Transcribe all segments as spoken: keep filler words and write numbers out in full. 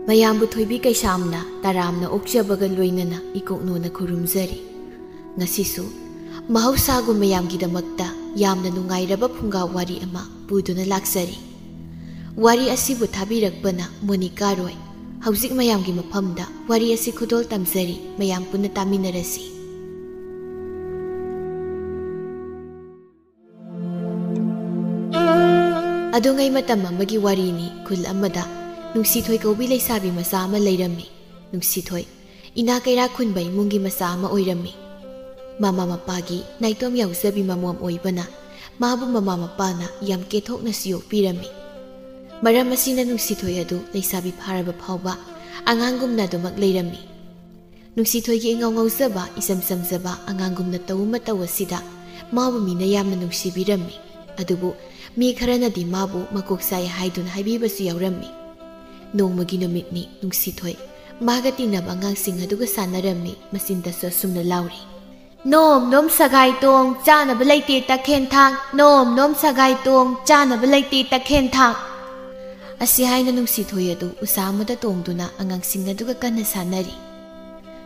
ꯃꯌꯥꯝꯕꯨ ꯊꯣꯏꯕꯤ ꯀꯩꯁꯥꯝꯅ ꯇꯔꯥꯝꯅ ꯑꯣꯛꯆꯕꯒ ꯂꯣꯏꯅꯅ ꯏꯀꯣꯛꯅꯣꯅ ꯈꯨꯔꯨꯝꯖꯔꯤ꯫ ꯉꯁꯤꯁꯨ ꯃꯍꯧꯁꯥꯒꯨꯝ ꯃꯌꯥꯝꯒꯤꯗꯃꯛꯇ ꯌꯥꯝꯅ ꯅꯨꯡꯉꯥꯏꯔꯕ ꯐꯨꯡꯒꯥ ꯋꯥꯔꯤ ꯑꯃ ꯄꯨꯗꯨꯅ ꯂꯥꯛꯆꯔꯤ꯫ ꯋꯥꯔꯤ ꯑꯁꯤꯕꯨ ꯊꯥꯕꯤꯔꯛꯄꯅ ꯃꯣꯅꯤꯀꯥ ꯔꯣꯏ꯫ ꯍꯧꯖꯤꯛ ꯃꯌꯥꯝꯒꯤ ꯃꯐꯝꯗ ꯋꯥꯔꯤ ꯑꯁꯤ ꯈꯨꯗꯣꯜ ꯇꯝꯖꯔꯤ, ꯃꯌꯥꯝ ꯄꯨꯟꯅ ꯇꯥꯃꯤꯟꯅꯔꯁꯤ꯫ ꯑꯗꯨꯉꯩ ꯃꯇꯝ ꯑꯃꯒꯤ ꯋꯥꯔꯤꯅꯤ꯫ ꯈꯨꯜ ꯑꯃꯗ ꯅꯨꯡꯁꯤꯊꯣꯏ ꯀꯧꯕꯤ ꯂꯩꯁꯥꯕꯤ ꯃꯆꯥ ꯑꯃ ꯂꯩꯔꯝꯃꯤ꯫ ꯅꯨꯡꯁꯤꯊꯣꯏ ꯏꯅꯥ ꯀꯩꯔꯥꯛ ꯈꯨꯟꯕ ꯏꯃꯨꯡꯒꯤ ꯃꯆꯥ ꯑꯃ ꯑꯣꯏꯔꯝꯃꯤ꯫ ꯃꯃꯥ ꯃꯄꯥꯒꯤ ꯅꯥꯏꯇꯣꯝ ꯌꯥꯎꯖꯕꯤ ꯃꯃꯣꯝ ꯑꯣꯏꯕꯅ ꯃꯥꯕꯨ ꯃꯃꯥ ꯃꯄꯥꯅ ꯌꯥꯝ ꯀꯦꯊꯣꯛꯅꯁꯨ ꯌꯣꯛꯄꯤꯔꯝꯃꯤ꯫ ꯃꯔꯝ ꯑꯁꯤꯅ ꯅꯨꯡꯁꯤꯊꯣꯏ ꯑꯗꯨ ꯂꯩꯁꯥꯕꯤ ꯐꯥꯔꯕ ꯐꯥꯎꯕ ꯑꯉꯥꯡꯒꯨꯝꯅ ꯑꯗꯨꯃꯛ ꯂꯩꯔꯝꯃꯤ꯫ ꯅꯨꯡꯁꯤꯊꯣꯏꯒꯤ ꯏꯉꯥꯎ ꯉꯥꯎꯖꯕ, ꯏꯆꯝ ꯆꯝꯖꯕ ꯑꯉꯥꯡꯒꯨꯝꯅ ꯇꯧ ꯃꯇꯧ ꯑꯁꯤꯗ ꯃꯥꯕꯨ ꯃꯤꯅ ꯌꯥꯝꯅ ꯅꯨꯡꯁꯤꯕꯤꯔꯝꯃꯤ꯫ ꯑꯗꯨꯕꯨ ꯃꯤ ꯈꯔꯅꯗꯤ ꯃꯥꯕꯨ ꯃꯀꯣꯛ ꯆꯥꯏ ꯍꯥꯏꯗꯨꯅ ꯍꯥꯏꯕꯤꯕꯁꯨ ꯌꯥꯎꯔꯝꯃꯤ꯫ ꯅꯣꯡꯃꯒꯤ ꯅꯨꯃꯤꯠꯅꯤ꯫ ꯅꯨꯡꯁꯤꯊꯣꯏ ꯃꯥꯒ ꯇꯤꯟꯅꯕ ꯑꯉꯥꯡꯁꯤꯡ ꯑꯗꯨꯒ ꯁꯥꯟꯅꯔꯝꯃꯤ꯫ ꯃꯆꯤꯟꯗꯁꯨ ꯑꯁꯨꯝꯅ ꯂꯥꯎꯔꯤ, "ꯅꯣꯝ ꯅꯣꯝ ꯁꯒꯥꯏ ꯇꯣꯡ, ꯆꯥꯅꯕ ꯂꯩꯇꯦ ꯇꯈꯦꯟ ꯊꯥꯡ, ꯅꯣꯝ ꯅꯣꯝ ꯁꯒꯥꯏ ꯇꯣꯡ, ꯆꯥꯅꯕ ꯂꯩꯇꯦ ꯇꯈꯦꯟ ꯊꯥꯡ"꯫ ꯑꯁꯤ ꯍꯥꯏꯅ ꯅꯨꯡꯁꯤꯊꯣꯏ ꯑꯗꯨ ꯎꯁꯥ ꯑꯃꯗ ꯇꯣꯡꯗꯨꯅ ꯑꯉꯥꯡꯁꯤꯡ ꯑꯗꯨꯒ ꯀꯟꯅ ꯁꯥꯟꯅꯔꯤ꯫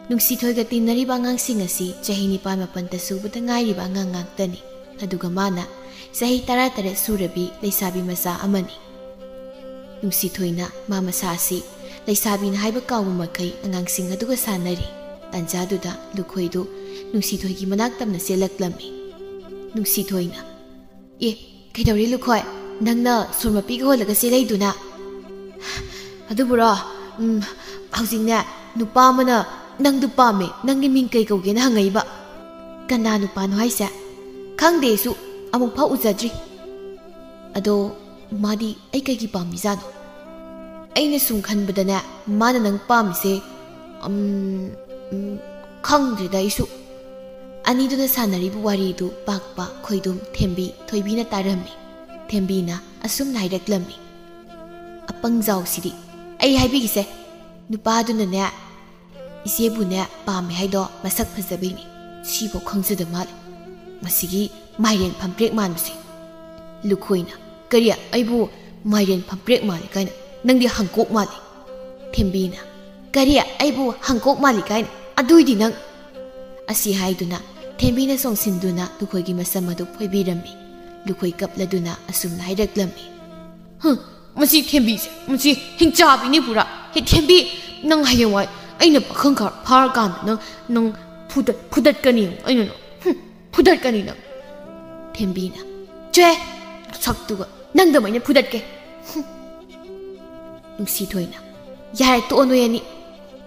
ꯅꯨꯡꯁꯤꯊꯣꯏꯒ ꯇꯤꯟꯅꯔꯤꯕ ꯑꯉꯥꯡꯁꯤꯡ ꯑꯁꯤ ꯆꯍꯤ ꯅꯤꯄꯥꯟ ꯃꯥꯄꯟꯇ ꯁꯨꯕꯗ ꯉꯥꯏꯔꯤꯕ ꯑꯉꯥꯡ ꯉꯥꯛꯇꯅꯤ꯫ ꯑꯗꯨꯒ ꯃꯥꯅ ꯆꯍꯤ ꯇꯔꯥꯇꯔꯦꯠ ꯁꯨꯔꯕꯤ ꯂꯩꯁꯥꯕꯤ ꯃꯆꯥ ꯑꯃꯅꯤ꯫ ꯅꯨꯡꯁꯤꯊꯣꯏꯅ ꯃꯥ ꯃꯁꯥ ꯑꯁꯤ ꯂꯩꯁꯥꯕꯤꯅ ꯍꯥꯏꯕ ꯀꯥꯎꯕ ꯃꯈꯩ ꯑꯉꯥꯡꯁꯤꯡ ꯑꯗꯨꯒ ꯁꯥꯟꯅꯔꯤ꯫ ꯇꯥꯟꯖꯥꯗꯨꯗ ꯂꯨꯈꯣꯏꯗꯨ ꯅꯨꯡꯁꯤꯊꯣꯏꯒꯤ ꯃꯅꯥꯛ ꯇꯝꯅ ꯆꯦꯜꯂꯛꯂꯝꯃꯤ꯫ ꯅꯨꯡꯁꯤꯊꯣꯏꯅ, "ꯑꯦ, ꯀꯩꯗꯧꯔꯦ ꯂꯨꯈꯣꯏ? ꯅꯪꯅ ꯁꯣꯔ ꯃꯄꯤꯒ ꯍꯣꯜꯂꯒ ꯆꯦꯜꯂꯛꯏꯗꯨꯅ?" "ꯑꯗꯨꯕꯨꯔꯣ, ꯎꯝ, ꯍꯧꯖꯤꯛꯅꯦ, ꯅꯨꯄꯥ ꯑꯃꯅ ꯅꯪꯗꯨ ꯄꯥꯝꯃꯦ, ꯅꯪꯒꯤ ꯃꯤꯡ ꯀꯩ ꯀꯧꯒꯦꯅ ꯍꯪꯉꯛꯏꯕ꯫" "ꯀꯅꯥ ꯅꯨꯄꯥꯅꯣ ꯍꯥꯏꯁꯦ?" "ꯈꯪꯗꯦ ꯑꯩꯁꯨ, ꯑꯃꯨꯛ ꯐꯥꯎ ꯎꯖꯗ꯭ꯔꯤ꯫" "ꯑꯗꯣ ꯃꯥꯗꯤ ꯑꯩ ꯀꯩꯒꯤ ꯄꯥꯝꯃꯤꯖꯥꯠꯅꯣ?" "ꯑꯩꯅ ꯁꯨꯝ ꯈꯟꯕꯗꯅꯦ, ꯃꯥꯅ ꯅꯪ ꯄꯥꯝꯃꯤꯁꯦ, ꯎꯝ, ꯎꯝ, ꯈꯪꯗ꯭ꯔꯦꯗ ꯑꯩꯁꯨ꯫" ꯑꯅꯤꯗꯨꯅ ꯁꯥꯟꯅꯔꯤꯕ ꯋꯥꯔꯤꯗꯨ ꯄꯥꯛꯄ, ꯈꯣꯏꯗꯨꯝ, ꯊꯦꯝꯕꯤ, ꯊꯣꯏꯕꯤꯅ ꯇꯥꯔꯝꯃꯤ꯫ ꯊꯦꯝꯕꯤꯅ ꯑꯁꯨꯝꯅ ꯍꯥꯏꯔꯛꯂꯝꯃꯤ, "ꯑꯄꯪꯖꯥꯎꯁꯤꯗꯤ, ꯑꯩ ꯍꯥꯏꯕꯤꯒꯦꯁꯦ, ꯅꯨꯄꯥꯗꯨꯅꯅꯦ, ꯏꯆꯦꯕꯨꯅꯦ ꯄꯥꯝꯃꯦ ꯍꯥꯏꯗꯣ ꯃꯁꯛ ꯐꯖꯕꯩꯅꯤ꯫ ꯁꯤꯐꯥꯎ ꯈꯪꯖꯗ ꯃꯥꯜꯂꯦ, ꯃꯁꯤꯒꯤ ꯃꯥꯏꯔꯦꯟ ꯐꯝꯄ꯭ꯔꯦꯛ ꯃꯥꯟꯕꯁꯦ꯫" ꯂꯨꯈꯣꯏꯅ, "ꯀꯔꯤ? ꯑꯩꯕꯨ ꯃꯥꯏꯔꯦꯟ ꯐꯝꯄ꯭ꯔꯦꯛ ꯃꯥꯜꯂꯦ ꯀꯥꯏꯅ? ꯅꯪꯗꯤ ꯍꯪꯀꯣꯛ ꯃꯥꯜꯂꯦ꯫" ꯊꯦꯝꯕꯤꯅ, "ꯀꯔꯤ? ꯑꯩꯕꯨ ꯍꯪꯀꯣꯛ ꯃꯥꯜꯂꯤ ꯀꯥꯏꯅ? ꯑꯗꯨꯏꯗꯤ ꯅꯪ!" ꯑꯁꯤ ꯍꯥꯏꯗꯨꯅ ꯊꯦꯝꯕꯤꯅ ꯆꯣꯡꯁꯤꯟꯗꯨꯅ ꯂꯨꯈꯣꯏꯒꯤ ꯃꯁꯝ ꯑꯗꯨ ꯐꯣꯏꯕꯤꯔꯝꯃꯤ꯫ ꯂꯨꯈꯣꯏ ꯀꯞꯂꯗꯨꯅ ꯑꯁꯨꯝꯅ ꯍꯥꯏꯔꯛꯂꯝꯃꯤ꯫ "ꯍꯨꯝ, ꯃꯁꯤ ꯊꯦꯝꯕꯤꯁꯦ, ꯃꯁꯤ ꯍꯤꯡꯆꯥꯕꯤꯅꯤ ꯄꯨꯔꯥ꯫ ꯍꯦ ꯊꯦꯝꯕꯤ, ꯅꯪ ꯍꯌꯦꯡꯋꯥꯏ ꯑꯩꯅ ꯄꯥꯈꯪ ꯈꯔ ꯐꯥꯔꯀꯥꯟꯗ ꯅꯪ, ꯅꯪ ꯐꯨꯗꯠ-, ꯐꯨꯗꯠꯀꯅꯤ ꯑꯩꯅ ꯅꯪ꯫ ꯍꯨꯝ, ꯐꯨꯗꯠꯀꯅꯤ ꯅꯪ!" ꯊꯦꯝꯕꯤꯅ, "ꯆꯦ, ꯁꯛꯇꯨꯒ ꯅꯪꯗꯃꯩꯅ ꯐꯨꯗꯠꯀꯦ!" ꯍꯨꯝ꯫ ꯅꯨꯡꯁꯤꯊꯣꯏꯅ, "ꯌꯥꯔꯦ, ꯇꯣꯛꯑꯣ ꯅꯣꯏ ꯑꯅꯤ꯫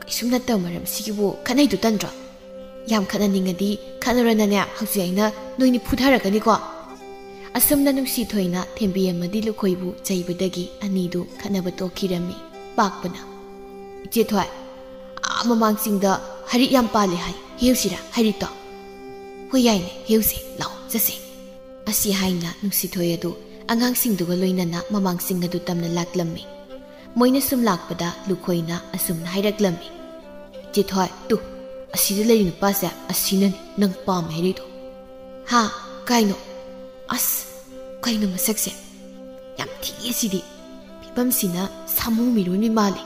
ꯀꯩꯁꯨꯝ ꯅꯠꯇꯕ ꯃꯔꯝ ꯁꯤꯒꯤꯕꯨ ꯈꯠꯅꯩꯗꯨ ꯇꯟꯗ꯭ꯔꯣ? ꯌꯥꯝ ꯈꯠꯅꯅꯤꯡꯉꯗꯤ ꯈꯠꯅꯔꯣꯅꯅꯦ, ꯍꯧꯖꯤꯛ ꯑꯩꯅ ꯅꯣꯏꯅꯤ ꯐꯨꯊꯔꯛꯀꯅꯤꯀꯣ!" ꯑꯁꯨꯝꯅ ꯅꯨꯡꯁꯤꯊꯣꯏꯅ ꯊꯦꯝꯕꯤ ꯑꯃꯗꯤ ꯂꯨꯈꯣꯏꯕꯨ ꯆꯩꯕꯗꯒꯤ ꯑꯅꯤꯗꯨ ꯈꯠꯅꯕ ꯇꯣꯛꯈꯤꯔꯝꯃꯤ꯫ ꯄꯥꯛꯄꯅ, "ꯏꯆꯦ ꯊꯣꯏ, ꯑꯥ ꯃꯃꯥꯡ ꯆꯤꯡꯗ ꯍꯔꯤꯛ ꯌꯥꯝ ꯄꯥꯜꯂꯦ ꯍꯥꯏ, ꯍꯦꯛꯎꯁꯤꯔꯥ ꯍꯔꯤꯛꯇꯣ?" "ꯍꯣꯏ ꯌꯥꯏꯅꯦ, ꯍꯦꯛꯎꯁꯦ, ꯂꯥꯛꯑꯣ ꯆꯠꯁꯦ!" ꯑꯁꯤ ꯍꯥꯏꯅ ꯅꯨꯡꯁꯤꯊꯣꯏ ꯑꯗꯨ ꯑꯉꯥꯡꯁꯤꯡꯗꯨꯒ ꯂꯣꯏꯅꯅ ꯃꯃꯥꯡꯁꯤꯡ ꯑꯗꯨ ꯇꯝꯅ ꯂꯥꯛꯂꯝꯃꯤ꯫ ꯃꯣꯏꯅ ꯁꯨꯝ ꯂꯥꯛꯄꯗ ꯂꯨꯈꯣꯏꯅ ꯑꯁꯨꯝꯅ ꯍꯥꯏꯔꯛꯂꯝꯃꯤ꯫ "ꯏꯆꯦ ꯊꯣꯏ, ꯇꯨ, ꯑꯁꯤꯗ ꯂꯩꯔꯤ ꯅꯨꯄꯥꯁꯦ ꯑꯁꯤꯅꯅꯤ ꯅꯪ ꯄꯥꯝꯃꯦ ꯍꯥꯏꯔꯛꯏꯗꯣ!" "ꯍꯥ? ꯀꯥꯏꯅꯣ? ꯑꯁ, ꯀꯩꯅꯣ ꯃꯁꯛꯁꯦ? ꯌꯥꯝ ꯊꯤꯌꯦ ꯁꯤꯗꯤ꯫ ꯐꯤꯕꯝꯁꯤꯅ ꯁꯥꯃꯨ ꯃꯤꯔꯣꯟꯕꯤ ꯃꯥꯜꯂꯤ!"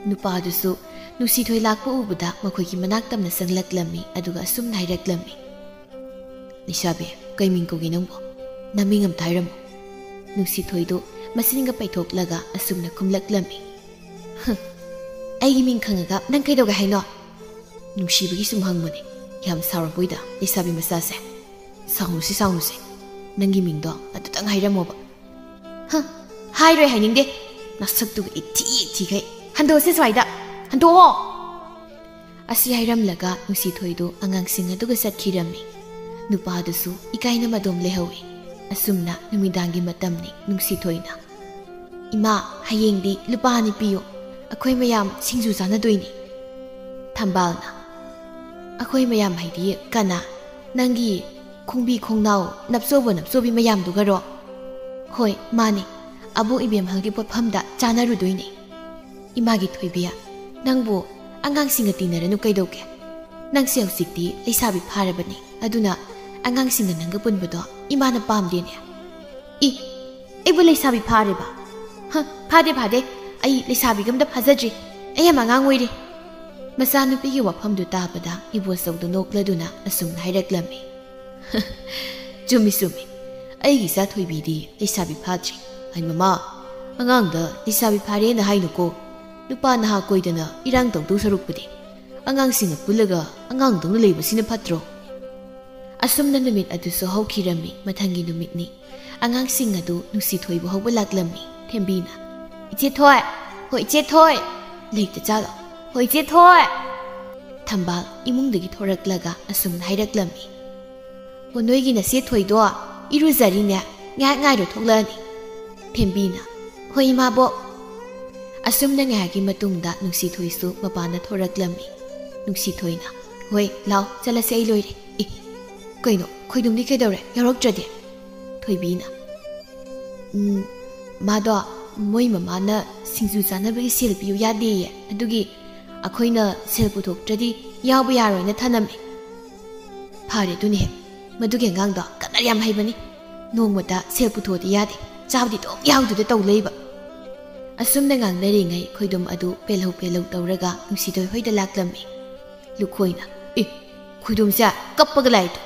ꯅꯨꯄꯥꯗꯨꯁꯨ ꯅꯨꯡꯁꯤꯊꯣꯏ ꯂꯥꯛꯄ ꯎꯕꯗ ꯃꯈꯣꯏꯒꯤ ꯃꯅꯥꯛ ꯇꯝꯅ ꯆꯪꯂꯛꯂꯝꯃꯤ, ꯑꯗꯨꯒ ꯑꯁꯨꯝꯅ ꯍꯥꯏꯔꯛꯂꯝꯃꯤ꯫ "ꯂꯩꯁꯥꯕꯤ, ꯀꯩ ꯃꯤꯡ ꯀꯧꯒꯦ ꯅꯪꯕꯣ? ꯅꯃꯤꯡ ꯑꯝꯇ ꯍꯥꯏꯔꯝꯃꯣ?" ꯅꯨꯡꯁꯤꯊꯣꯏꯗꯨ ꯃꯆꯤꯟꯒ ꯄꯩꯊꯣꯛꯂꯒ ꯑꯁꯨꯝꯅ ꯈꯨꯝꯂꯛꯂꯝꯃꯤ꯫ "ꯍꯨꯝ, ꯑꯩꯒꯤ ꯃꯤꯡ ꯈꯪꯉꯒ ꯅꯪ ꯀꯩꯗꯧꯒꯦ ꯍꯥꯏꯅꯣ?" "ꯅꯨꯡꯁꯤꯕꯒꯤ ꯁꯨꯝ ꯍꯪꯕꯅꯦ, ꯌꯥꯝ ꯁꯥꯎꯔꯕꯣꯏꯗ ꯂꯩꯁꯥꯕꯤ ꯃꯆꯥꯁꯦ꯫ ꯁꯥꯎꯅꯨꯁꯤ, ꯁꯥꯎꯅꯨꯁꯤ, ꯅꯪꯒꯤ ꯃꯤꯡꯗꯣ ꯑꯗꯨꯇꯪ ꯍꯥꯏꯔꯝꯃꯣꯕ!" "ꯍ, ꯍꯥꯏꯔꯣꯏ, ꯍꯥꯏꯅꯤꯡꯗꯦ꯫ ꯅꯁꯛꯇꯨꯒ ꯏꯊꯤ ꯏꯊꯤꯈꯩ꯫ ꯍꯟꯗꯣꯛꯑꯁꯤ ꯁ꯭ꯋꯥꯏꯗ, ꯍꯟꯗꯣꯛꯑꯣ!" ꯑꯁꯤ ꯍꯥꯏꯔꯝꯂꯒ ꯅꯨꯡꯁꯤꯊꯣꯏꯗꯨ ꯑꯉꯥꯡꯁꯤꯡ ꯑꯗꯨꯒ ꯆꯠꯈꯤꯔꯝꯃꯤ꯫ ꯅꯨꯄꯥꯗꯨꯁꯨ ꯏꯀꯥꯏꯅ ꯃꯗꯣꯝ ꯂꯩꯍꯧꯏ꯫ ꯑꯁꯨꯝꯅ ꯅꯨꯃꯤꯗꯥꯡꯒꯤ ꯃꯇꯝꯅꯤ꯫ ꯅꯨꯡꯁꯤꯊꯣꯏꯅ, "ꯏꯃꯥ, ꯍꯌꯦꯡꯗꯤ ꯂꯨꯄꯥ ꯑꯅꯤ ꯄꯤꯌꯨ, ꯑꯩꯈꯣꯏ ꯃꯌꯥꯝ ꯁꯤꯡꯖꯨ ꯆꯥꯅꯗꯣꯏꯅꯤ꯫" ꯊꯝꯕꯥꯜꯅ, "ꯑꯩꯈꯣꯏ ꯃꯌꯥꯝ ꯍꯥꯏꯗꯤ ꯀꯅꯥ? ꯅꯪꯒꯤ ꯈꯣꯡꯕꯤ ꯈꯣꯡꯅꯥꯎ ꯅꯞꯆꯧꯕ ꯅꯞꯆꯧꯕꯤ ꯃꯌꯥꯝꯗꯨꯒꯔꯣ?" "ꯍꯣꯏ, ꯃꯥꯅꯤ꯫ ꯑꯕꯣꯛ ꯏꯕꯦꯝꯍꯜꯒꯤ ꯄꯣꯠꯐꯝꯗ ꯆꯥꯅꯔꯨꯗꯣꯏꯅꯤ꯫" "ꯏꯃꯥꯒꯤ ꯊꯣꯏꯕꯤ, ꯅꯪꯕꯨ ꯑꯉꯥꯡꯁꯤꯡꯒ ꯇꯤꯟꯅꯔꯅꯨ ꯀꯩꯗꯧꯒꯦ? ꯅꯪꯁꯦ ꯍꯧꯖꯤꯛꯇꯤ ꯂꯩꯁꯥꯕꯤ ꯐꯥꯔꯕꯅꯤ, ꯑꯗꯨꯅ ꯑꯉꯥꯡꯁꯤꯡꯒ ꯅꯪꯒ ꯄꯨꯟꯕꯗꯣ ꯏꯃꯥꯅ ꯄꯥꯝꯗꯦꯅꯦ꯫" "ꯏ, ꯑꯩꯕꯨ ꯂꯩꯁꯥꯕꯤ ꯐꯥꯔꯦꯕ? ꯍ, ꯐꯥꯗꯦ, ꯐꯥꯗꯦ꯫ ꯑꯩ ꯂꯩꯁꯥꯕꯤꯒ ꯑꯝꯇ ꯐꯥꯖꯗ꯭ꯔꯤ꯫ ꯑꯩ ꯌꯥꯝ ꯑꯉꯥꯡ ꯑꯣꯏꯔꯤ꯫ ꯃꯆꯥꯅꯨꯄꯤꯒꯤ ꯋꯥꯐꯝꯗꯨ ꯇꯥꯕꯗ ꯏꯕꯣꯆꯧꯗꯨ ꯅꯣꯛꯂꯗꯨꯅ ꯑꯁꯨꯝꯅ ꯍꯥꯏꯔꯛꯂꯝꯃꯤ꯫ ꯆꯨꯝꯃꯤ, ꯆꯨꯝꯃꯤ꯫ ꯑꯩꯒꯤ ꯏꯆꯥ ꯊꯣꯏꯕꯤꯗꯤ ꯂꯩꯁꯥꯕꯤ ꯐꯥꯗ꯭ꯔꯤ꯫ ꯍꯥꯏ ꯃꯃꯥ, ꯑꯉꯥꯡꯗ ꯂꯩꯁꯥꯕꯤ ꯐꯥꯔꯦꯅ ꯍꯥꯏꯅꯨꯀꯣ꯫ ꯅꯨꯄꯥ ꯅꯍꯥ ꯀꯣꯏꯗꯅ ꯏꯔꯥꯡ ꯇꯧꯗꯧ ꯁꯔꯨꯛꯄꯨꯗꯤ ꯑꯉꯥꯡꯁꯤꯡꯒ ꯄꯨꯜꯂꯒ ꯑꯉꯥꯡꯗꯧꯅ ꯂꯩꯕꯁꯤꯅ ꯐꯠꯇ꯭ꯔꯣ? ꯑꯁꯨꯝꯅ ꯅꯨꯃꯤꯠ ꯑꯗꯨꯁꯨ ꯍꯧꯈꯤꯔꯝꯃꯤ꯫ ꯃꯊꯪꯒꯤ ꯅꯨꯃꯤꯠꯅꯤ꯫ ꯑꯉꯥꯡꯁꯤꯡ ꯑꯗꯨ ꯅꯨꯡꯁꯤꯊꯣꯏꯕꯨ ꯍꯧꯕ ꯂꯥꯛꯂꯝꯃꯤ꯫ ꯊꯦꯝꯕꯤꯅ, "ꯏꯆꯦ ꯊꯣꯏ! ꯍꯣꯏ, ꯏꯆꯦ ꯊꯣꯏ!" ꯂꯩꯇ ꯆꯥꯂꯣ꯫ "ꯍꯣꯏ, ꯏꯆꯦ ꯊꯣꯏ!" ꯊꯝꯕꯥꯜ ꯏꯃꯨꯡꯗꯒꯤ ꯊꯣꯔꯛꯂꯒ ꯑꯁꯨꯝꯅ ꯍꯥꯏꯔꯛꯂꯝꯃꯤ꯫ "ꯍꯣ, ꯅꯣꯏꯒꯤ ꯅꯆꯦ ꯊꯣꯏꯗꯣ ꯏꯔꯨꯖꯔꯤꯅꯦ, ꯉꯥꯏꯍꯥꯛ ꯉꯥꯏꯔꯣ, ꯊꯣꯛꯂꯛꯑꯅꯤ꯫" ꯊꯦꯝꯕꯤꯅ, "ꯍꯣꯏ, ꯏꯃꯥꯕꯣꯛ꯫" ꯑꯁꯨꯝꯅ ꯉꯥꯏꯍꯥꯛꯀꯤ ꯃꯇꯨꯡꯗ ꯅꯨꯡꯁꯤꯊꯣꯏꯁꯨ ꯃꯄꯥꯟꯗ ꯊꯣꯔꯛꯂꯝꯃꯤ꯫ ꯅꯨꯡꯁꯤꯊꯣꯏꯅ, "ꯍꯣꯏ, ꯂꯥꯎ, ꯆꯠꯂꯁꯦ, ꯑꯩ ꯂꯣꯏꯔꯦ꯫" "ꯑꯦ, ꯀꯩꯅꯣ, ꯈꯣꯏꯗꯨꯝꯗꯤ ꯀꯩꯗꯧꯔꯦ, ꯌꯥꯎꯔꯛꯇ꯭ꯔꯗꯤ?" ꯊꯣꯏꯕꯤꯅ, "ꯎꯝ, ꯃꯥꯗꯣ ꯃꯣꯏ ꯃꯃꯥꯅ ꯁꯤꯡꯖꯨ ꯆꯥꯅꯕꯒꯤ ꯁꯦꯜ ꯄꯤꯌꯨ ꯌꯥꯗꯦꯌꯦ, ꯑꯗꯨꯒꯤ ꯑꯩꯈꯣꯏꯅ ꯁꯦꯜ ꯄꯨꯊꯣꯛꯇ꯭ꯔꯗꯤ ꯌꯥꯎꯕ ꯌꯥꯔꯣꯏꯅ ꯊꯅꯝꯃꯦ꯫" "ꯐꯔꯦ, ꯑꯗꯨꯅ ꯍꯦꯛ꯫ ꯃꯗꯨꯒꯤ ꯑꯉꯥꯡꯗꯣ ꯀꯗꯔ ꯌꯥꯝ ꯍꯩꯕꯅꯤ꯫ ꯅꯣꯡꯃꯇ ꯁꯦꯜ ꯄꯨꯊꯣꯛꯑꯗꯤ ꯌꯥꯗꯦ꯫ ꯆꯥꯕꯗꯤ ꯑꯗꯨꯝ ꯌꯥꯎꯗꯨꯗ ꯇꯧ ꯂꯩꯕ꯫" ꯑꯁꯨꯝꯅ ꯉꯥꯡꯅꯔꯤꯉꯩ ꯈꯣꯏꯗꯨꯝ ꯑꯗꯨ ꯄꯦꯜꯍꯧ ꯄꯦꯜꯍꯧ ꯇꯧꯔꯒ ꯅꯨꯡꯁꯤꯊꯣꯏ ꯍꯣꯏꯗ ꯂꯥꯛꯂꯝꯃꯤ꯫ ꯂꯨꯈꯣꯏꯅ, "ꯑꯦ, ꯈꯣꯏꯗꯨꯝꯁꯦ ꯀꯞꯄꯒ ꯂꯥꯛꯏꯗꯣ?"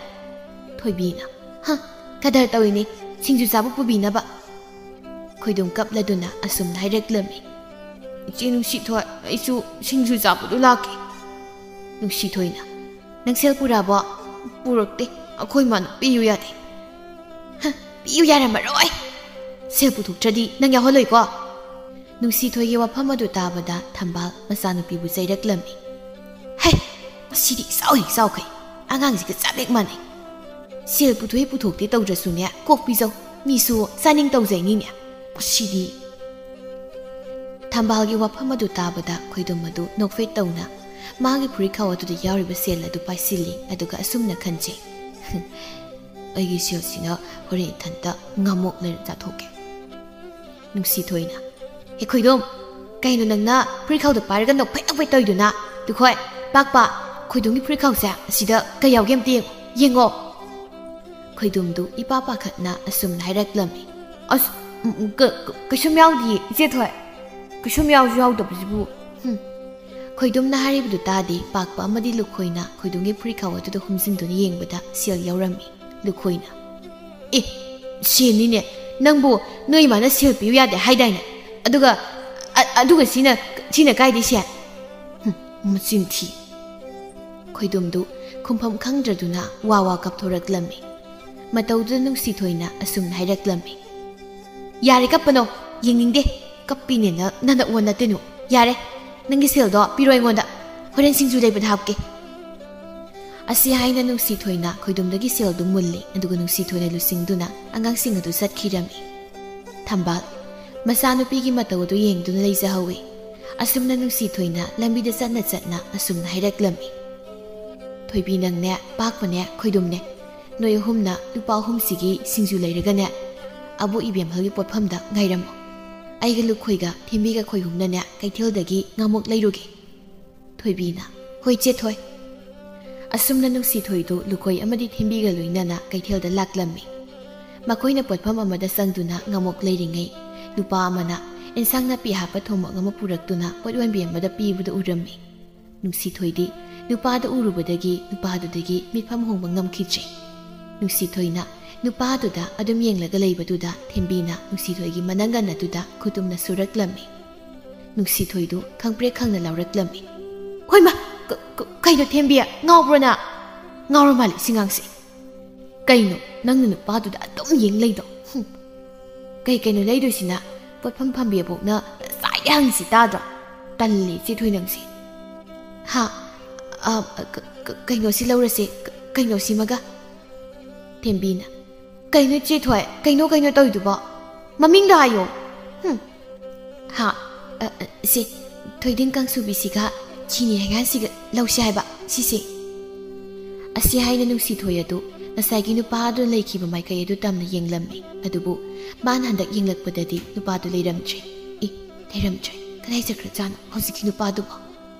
ꯊꯣꯏꯕꯤꯅ, "ꯍ, ꯀꯗꯔ ꯇꯧꯔꯤꯅꯦ, ꯁꯤꯡꯖꯨ ꯆꯥꯕ ꯄꯨꯕꯤꯅꯕ꯫" ꯈꯣꯏꯗꯨꯝ ꯀꯞꯂꯗꯨꯅ ꯑꯁꯨꯝꯅ ꯍꯥꯏꯔꯛꯂꯝꯃꯤ, "ꯏꯆꯦ ꯅꯨꯡꯁꯤꯊꯣꯏ, ꯑꯩꯁꯨ ꯁꯤꯡꯖꯨ ꯆꯥꯕꯗꯨ ꯂꯥꯛꯀꯦ꯫" ꯅꯨꯡꯁꯤꯊꯣꯏꯅ, "ꯅꯪ ꯁꯦꯜ ꯄꯨꯔꯛꯑꯕꯣ?" "ꯄꯨꯔꯛꯇꯦ, ꯑꯩꯈꯣꯏ ꯃꯥꯅ ꯄꯤꯌꯨ ꯌꯥꯗꯦ꯫" "ꯍ, ꯄꯤꯌꯨ ꯌꯥꯔꯝꯃꯔꯣꯏ꯫ ꯁꯦꯜ ꯄꯨꯊꯣꯛꯇ꯭ꯔꯗꯤ ꯅꯪ ꯌꯥꯎꯍꯜꯂꯣꯏꯀꯣ?" ꯅꯨꯡꯁꯤꯊꯣꯏꯒꯤ ꯋꯥꯐꯝ ꯑꯗꯨ ꯇꯥꯕꯗ ꯊꯝꯕꯥꯜ ꯃꯆꯥꯅꯨꯄꯤꯕꯨ ꯆꯩꯔꯛꯂꯝꯃꯤ꯫ "ꯍꯩ, ꯃꯁꯤꯗꯤ ꯏꯆꯥꯎ ꯍꯦꯛ ꯆꯥꯎꯈꯩ꯫ ꯑꯉꯥꯡꯁꯤꯒ ꯆꯞ ꯍꯦꯛ ꯃꯥꯟꯅꯩ꯫ ꯁꯦꯜ ꯄꯨꯊꯣꯛꯏ ꯄꯨꯊꯣꯛꯇꯦ ꯇꯧꯗ꯭ꯔꯁꯨꯅꯦ, ꯀꯣꯛ ꯄꯤꯖꯧ꯫ ꯃꯤꯁꯨ ꯆꯥꯅꯤꯡ ꯇꯧꯖꯩꯅꯤꯅꯦ꯫ ꯃꯁꯤꯗꯤ꯫" ꯊꯝꯕꯥꯜꯒꯤ ꯋꯥꯐꯝ ꯑꯗꯨ ꯇꯥꯕꯗ ꯈꯣꯏꯗꯨꯝ ꯑꯗꯨ ꯅꯣꯛꯐꯦꯠ ꯇꯧꯅ ꯃꯥꯒꯤ ꯐꯨꯔꯤꯠꯈꯥꯎ ꯑꯗꯨꯗ ꯌꯥꯎꯔꯤꯕ ꯁꯦꯜ ꯑꯗꯨ ꯄꯥꯏꯁꯤꯜꯂꯤ, ꯑꯗꯨꯒ ꯑꯁꯨꯝꯅ ꯈꯟꯖꯩ, "ꯑꯩꯒꯤ ꯁꯦꯜꯁꯤꯅ ꯍꯣꯔꯦꯟ ꯏꯊꯟꯇ ꯉꯥꯃꯣꯛ ꯂꯩꯔ ꯆꯥꯊꯣꯛꯀꯦ꯫" ꯅꯨꯡꯁꯤꯊꯣꯏꯅ, "ꯍꯦ ꯈꯣꯏꯗꯨꯝ, ꯀꯩꯅꯣ ꯅꯪꯅ ꯐꯨꯔꯤꯠꯈꯥꯎꯗ ꯄꯥꯏꯔꯒ ꯅꯣꯛꯐꯦꯠ ꯅꯣꯛꯐꯦꯠ ꯇꯧꯔꯤꯗꯨꯅ? ꯂꯨꯈꯣꯏ, ꯄꯥꯛꯄ, ꯈꯣꯏꯗꯨꯝꯒꯤ ꯐꯨꯔꯤꯠꯈꯥꯎꯁꯦ ꯑꯁꯤꯗ ꯀꯩ ꯌꯥꯎꯒꯦ ꯑꯝꯇ ꯌꯦꯡꯉꯣ, ꯌꯦꯡꯉꯣ꯫" ꯈꯣꯏꯗꯨꯝꯗꯨ ꯏꯄꯥ ꯄꯥꯈꯠꯅ ꯑꯁꯨꯝꯅ ꯍꯥꯏꯔꯛꯂꯝꯃꯤ꯫ "ꯑꯁ, ꯎꯝ, ꯎꯝ, ꯀ-, ꯀ-, ꯀꯩꯁꯨꯝ ꯌꯥꯎꯗꯤꯌꯦ, ꯏꯆꯦ ꯊꯣꯏ꯫" ꯀꯩꯁꯨꯝ ꯌꯥꯎꯁꯨ ꯌꯥꯎꯗꯕꯁꯤꯕꯨ꯫ ꯍꯨꯝ꯫ ꯈꯣꯏꯗꯨꯝꯅ ꯍꯥꯏꯔꯤꯕꯗꯨ ꯇꯥꯗꯦ, ꯄꯥꯛꯄ ꯑꯃꯗꯤ ꯂꯨꯈꯣꯏꯅ ꯈꯣꯏꯗꯨꯝꯒꯤ ꯐꯨꯔꯤꯠꯈꯥꯎ ꯑꯗꯨꯗ ꯍꯨꯝꯖꯤꯟꯗꯨꯅ ꯌꯦꯡꯕꯗ ꯁꯦꯜ ꯌꯥꯎꯔꯝꯃꯤ꯫ ꯂꯨꯈꯣꯏꯅ, "ꯑꯦ, ꯁꯦꯜꯅꯤꯅꯦ, ꯅꯪꯕꯨ ꯅꯣꯏ ꯏꯃꯥꯅ ꯁꯦꯜ ꯄꯤꯌꯨ ꯌꯥꯗꯦ ꯍꯥꯏꯗꯥꯏꯅꯦ? ꯑꯗꯨꯒ, ꯑ-, ꯑꯗꯨꯒ ꯁꯤꯅ, ꯁꯤꯅ ꯀꯥꯏꯗꯩ ꯁꯦꯜ?" ꯍꯨꯝ, ꯃꯆꯤꯟ ꯊꯤ꯫ ꯈꯣꯏꯗꯨꯝꯗꯨ ꯈꯨꯝꯐꯝ ꯈꯪꯗ꯭ꯔꯗꯨꯅ ꯋꯥ ꯋꯥ ꯀꯞꯊꯣꯔꯛꯂꯝꯃꯤ꯫ ꯃꯇꯧꯗꯨꯗ ꯅꯨꯡꯁꯤꯊꯣꯏꯅ ꯑꯁꯨꯝꯅ ꯍꯥꯏꯔꯛꯂꯝꯃꯤ, "ꯌꯥꯔꯦ ꯀꯞꯄꯅꯣ, ꯌꯦꯡꯅꯤꯡꯗꯦ꯫ ꯀꯞꯄꯤꯅꯦꯅ ꯅꯅ ꯑꯣꯟ ꯅꯠꯇꯦꯅꯨ꯫ ꯌꯥꯔꯦ, ꯅꯪꯒꯤ ꯁꯦꯜꯗꯣ ꯄꯤꯔꯣ ꯑꯩꯉꯣꯟꯗ꯫ ꯍꯣꯔꯦꯟ ꯁꯤꯡꯖꯨ ꯂꯩꯕꯗ ꯍꯥꯞꯀꯦ꯫" ꯑꯁꯤ ꯍꯥꯏꯅ ꯅꯨꯡꯁꯤꯊꯣꯏꯅ ꯈꯣꯏꯗꯨꯝꯗꯒꯤ ꯁꯦꯜꯗꯨ ꯃꯨꯜꯂꯤ, ꯑꯗꯨꯒ ꯅꯨꯡꯁꯤꯊꯣꯏꯅ ꯂꯨꯁꯤꯡꯗꯨꯅ ꯑꯉꯥꯡꯁꯤꯡ ꯑꯗꯨ ꯆꯠꯈꯤꯔꯝꯃꯤ꯫ ꯊꯝꯕꯥꯜ ꯃꯆꯥꯅꯨꯄꯤꯒꯤ ꯃꯇꯧ ꯑꯗꯨ ꯌꯦꯡꯗꯨꯅ ꯂꯩꯖꯍꯧꯏ꯫ ꯑꯁꯨꯝꯅ ꯅꯨꯡꯁꯤꯊꯣꯏꯅ ꯂꯝꯕꯤꯗ ꯆꯠꯅ ꯆꯠꯅ ꯑꯁꯨꯝꯅ ꯍꯥꯏꯔꯛꯂꯝꯃꯤ, "ꯊꯣꯏꯕꯤ, ꯅꯪꯅꯦ, ꯄꯥꯛꯄꯅꯦ, ꯈꯣꯏꯗꯨꯝꯅꯦ, ꯅꯣꯏ ꯑꯍꯨꯝꯅ ꯂꯨꯄꯥ ꯑꯍꯨꯝꯁꯤꯒꯤ ꯁꯤꯡꯖꯨ ꯂꯩꯔꯒꯅꯦ, ꯑꯕꯣꯛ ꯏꯕꯦꯝꯍꯜꯒꯤ ꯄꯣꯠꯐꯝꯗ ꯉꯥꯏꯔꯝꯃꯣ꯫ ꯑꯩꯒ ꯂꯨꯈꯣꯏꯒ ꯊꯦꯝꯕꯤꯒ ꯈꯣꯏꯍꯨꯝꯅꯅꯦ ꯀꯩꯊꯦꯜꯗꯒꯤ ꯉꯥꯃꯨꯛ ꯂꯩꯔꯨꯒꯦ꯫" ꯊꯣꯏꯕꯤꯅ, "ꯍꯣꯏ ꯆꯦ ꯊꯣꯏ꯫" ꯑꯁꯨꯝꯅ ꯅꯨꯡꯁꯤꯊꯣꯏꯗꯨ ꯂꯨꯈꯣꯏ ꯑꯃꯗꯤ ꯊꯦꯝꯕꯤꯒ ꯂꯣꯏꯅꯅ ꯀꯩꯊꯦꯜꯗ ꯂꯥꯛꯂꯝꯃꯤ꯫ ꯃꯈꯣꯏꯅ ꯄꯣꯠꯐꯝ ꯑꯃꯗ ꯆꯪꯗꯨꯅ ꯉꯥꯃꯨꯛ ꯂꯩꯔꯤꯉꯩ, ꯅꯨꯄꯥ ꯑꯃꯅ ꯏꯟꯁꯥꯡ ꯅꯥꯄꯤ ꯍꯥꯞꯄ ꯊꯣꯡꯕ ꯑꯃ ꯄꯨꯔꯛꯇꯨꯅ ꯄꯣꯠ ꯌꯣꯟꯕꯤ ꯑꯃꯗ ꯄꯤꯕꯗꯨ ꯎꯔꯝꯃꯤ꯫ ꯅꯨꯡꯁꯤꯊꯣꯏꯗꯤ ꯅꯨꯄꯥꯗꯨ ꯎꯔꯨꯕꯗꯒꯤ ꯅꯨꯄꯥꯗꯨꯗꯒꯤ ꯃꯤꯠꯐꯝ ꯍꯣꯡꯕ ꯉꯝꯈꯤꯗ꯭ꯔꯦ꯫ ꯅꯨꯡꯁꯤꯊꯣꯏꯅ ꯅꯨꯄꯥꯗꯨꯗ ꯑꯗꯨꯝ ꯌꯦꯡꯂꯒ ꯂꯩꯕꯗꯨꯗ ꯊꯦꯝꯕꯤꯅ ꯅꯨꯡꯁꯤꯊꯣꯏꯒꯤ ꯃꯅꯪꯒꯟ ꯑꯗꯨꯗ ꯈꯨꯇꯨꯝꯅ ꯁꯨꯔꯛꯂꯝꯃꯤ꯫ ꯅꯨꯡꯁꯤꯊꯣꯏꯗꯨ ꯈꯪꯄ꯭ꯔꯦꯛ ꯈꯪꯅ ꯂꯥꯎꯔꯛꯂꯝꯃꯤ꯫ "ꯍꯣꯏꯃ, ꯀ-, ꯀ-, ꯀꯩꯅꯣ ꯊꯦꯝꯕꯤ, ꯉꯥꯎꯕ꯭ꯔꯣ ꯅꯪ? ꯉꯥꯎꯔ ꯃꯥꯜꯂꯦ ꯁꯤ ꯉꯥꯡꯁꯦ꯫ ꯀꯩꯅꯣ ꯅꯪꯅ ꯅꯨꯄꯥꯗꯨꯗ ꯑꯗꯨꯝ ꯌꯦꯡ ꯂꯩꯗꯣ? ꯍꯨꯝ꯫ ꯀꯩ ꯀꯩꯅꯣ ꯂꯩꯗꯣꯏꯁꯤꯅ? ꯄꯣꯠꯐꯝ ꯐꯝꯕꯤ ꯑꯕꯣꯛꯅ ꯉꯁꯥꯏꯗꯩ ꯍꯪꯉꯤꯁꯤ ꯇꯥꯗ꯭ꯔꯣ? ꯇꯜꯂꯦ ꯆꯦ ꯊꯣꯏ ꯅꯪꯁꯦ꯫" "ꯍꯥ? ꯑ, ꯀ-, ꯀ-, ꯀꯩꯅꯣꯁꯤ ꯂꯧꯔꯁꯦ, ꯀ-, ꯀꯩꯅꯣꯁꯤꯃꯒ꯫" ꯊꯦꯝꯕꯤꯅ, "ꯀꯩꯅꯣ ꯆꯦ ꯊꯣꯏ, ꯀꯩꯅꯣ, ꯀꯩꯅꯣ ꯇꯧꯔꯤꯗꯨꯕꯣ? ꯃꯃꯤꯡꯗꯣ ꯍꯥꯏꯌꯣ꯫" "ꯍꯨꯝ꯫ ꯍꯥ, ꯑ, ꯑ, ꯁꯦ, ꯊꯣꯏꯗꯤꯡ ꯀꯥꯡꯁꯨꯕꯤꯁꯤꯒ ꯆꯤꯅꯤ ꯍꯩꯉꯥꯟꯁꯤꯒ ꯂꯧꯁꯤ ꯍꯥꯏꯕ, ꯁꯤꯁꯦ꯫" ꯑꯁꯤ ꯍꯥꯏꯅ ꯅꯨꯡꯁꯤꯊꯣꯏ ꯑꯗꯨ ꯉꯁꯥꯏꯒꯤ ꯅꯨꯄꯥ ꯑꯗꯨꯅ ꯂꯩꯈꯤꯕ ꯃꯥꯏꯀꯩ ꯑꯗꯨ ꯇꯝꯅ ꯌꯦꯡꯂꯝꯃꯤ꯫ ꯑꯗꯨꯕꯨ ꯃꯥꯅ ꯍꯟꯗꯛ ꯌꯦꯡꯂꯛꯄꯗꯗꯤ ꯅꯨꯄꯥꯗꯨ ꯂꯩꯔꯝꯗ꯭ꯔꯦ꯫ ꯑꯦ, ꯂꯩꯔꯝꯗ꯭ꯔꯦ꯫ ꯀꯗꯥꯏ ꯆꯠꯈ꯭ꯔꯖꯥꯠꯅꯣ ꯍꯧꯖꯤꯛꯀꯤ ꯅꯨꯄꯥꯗꯨꯕꯣ?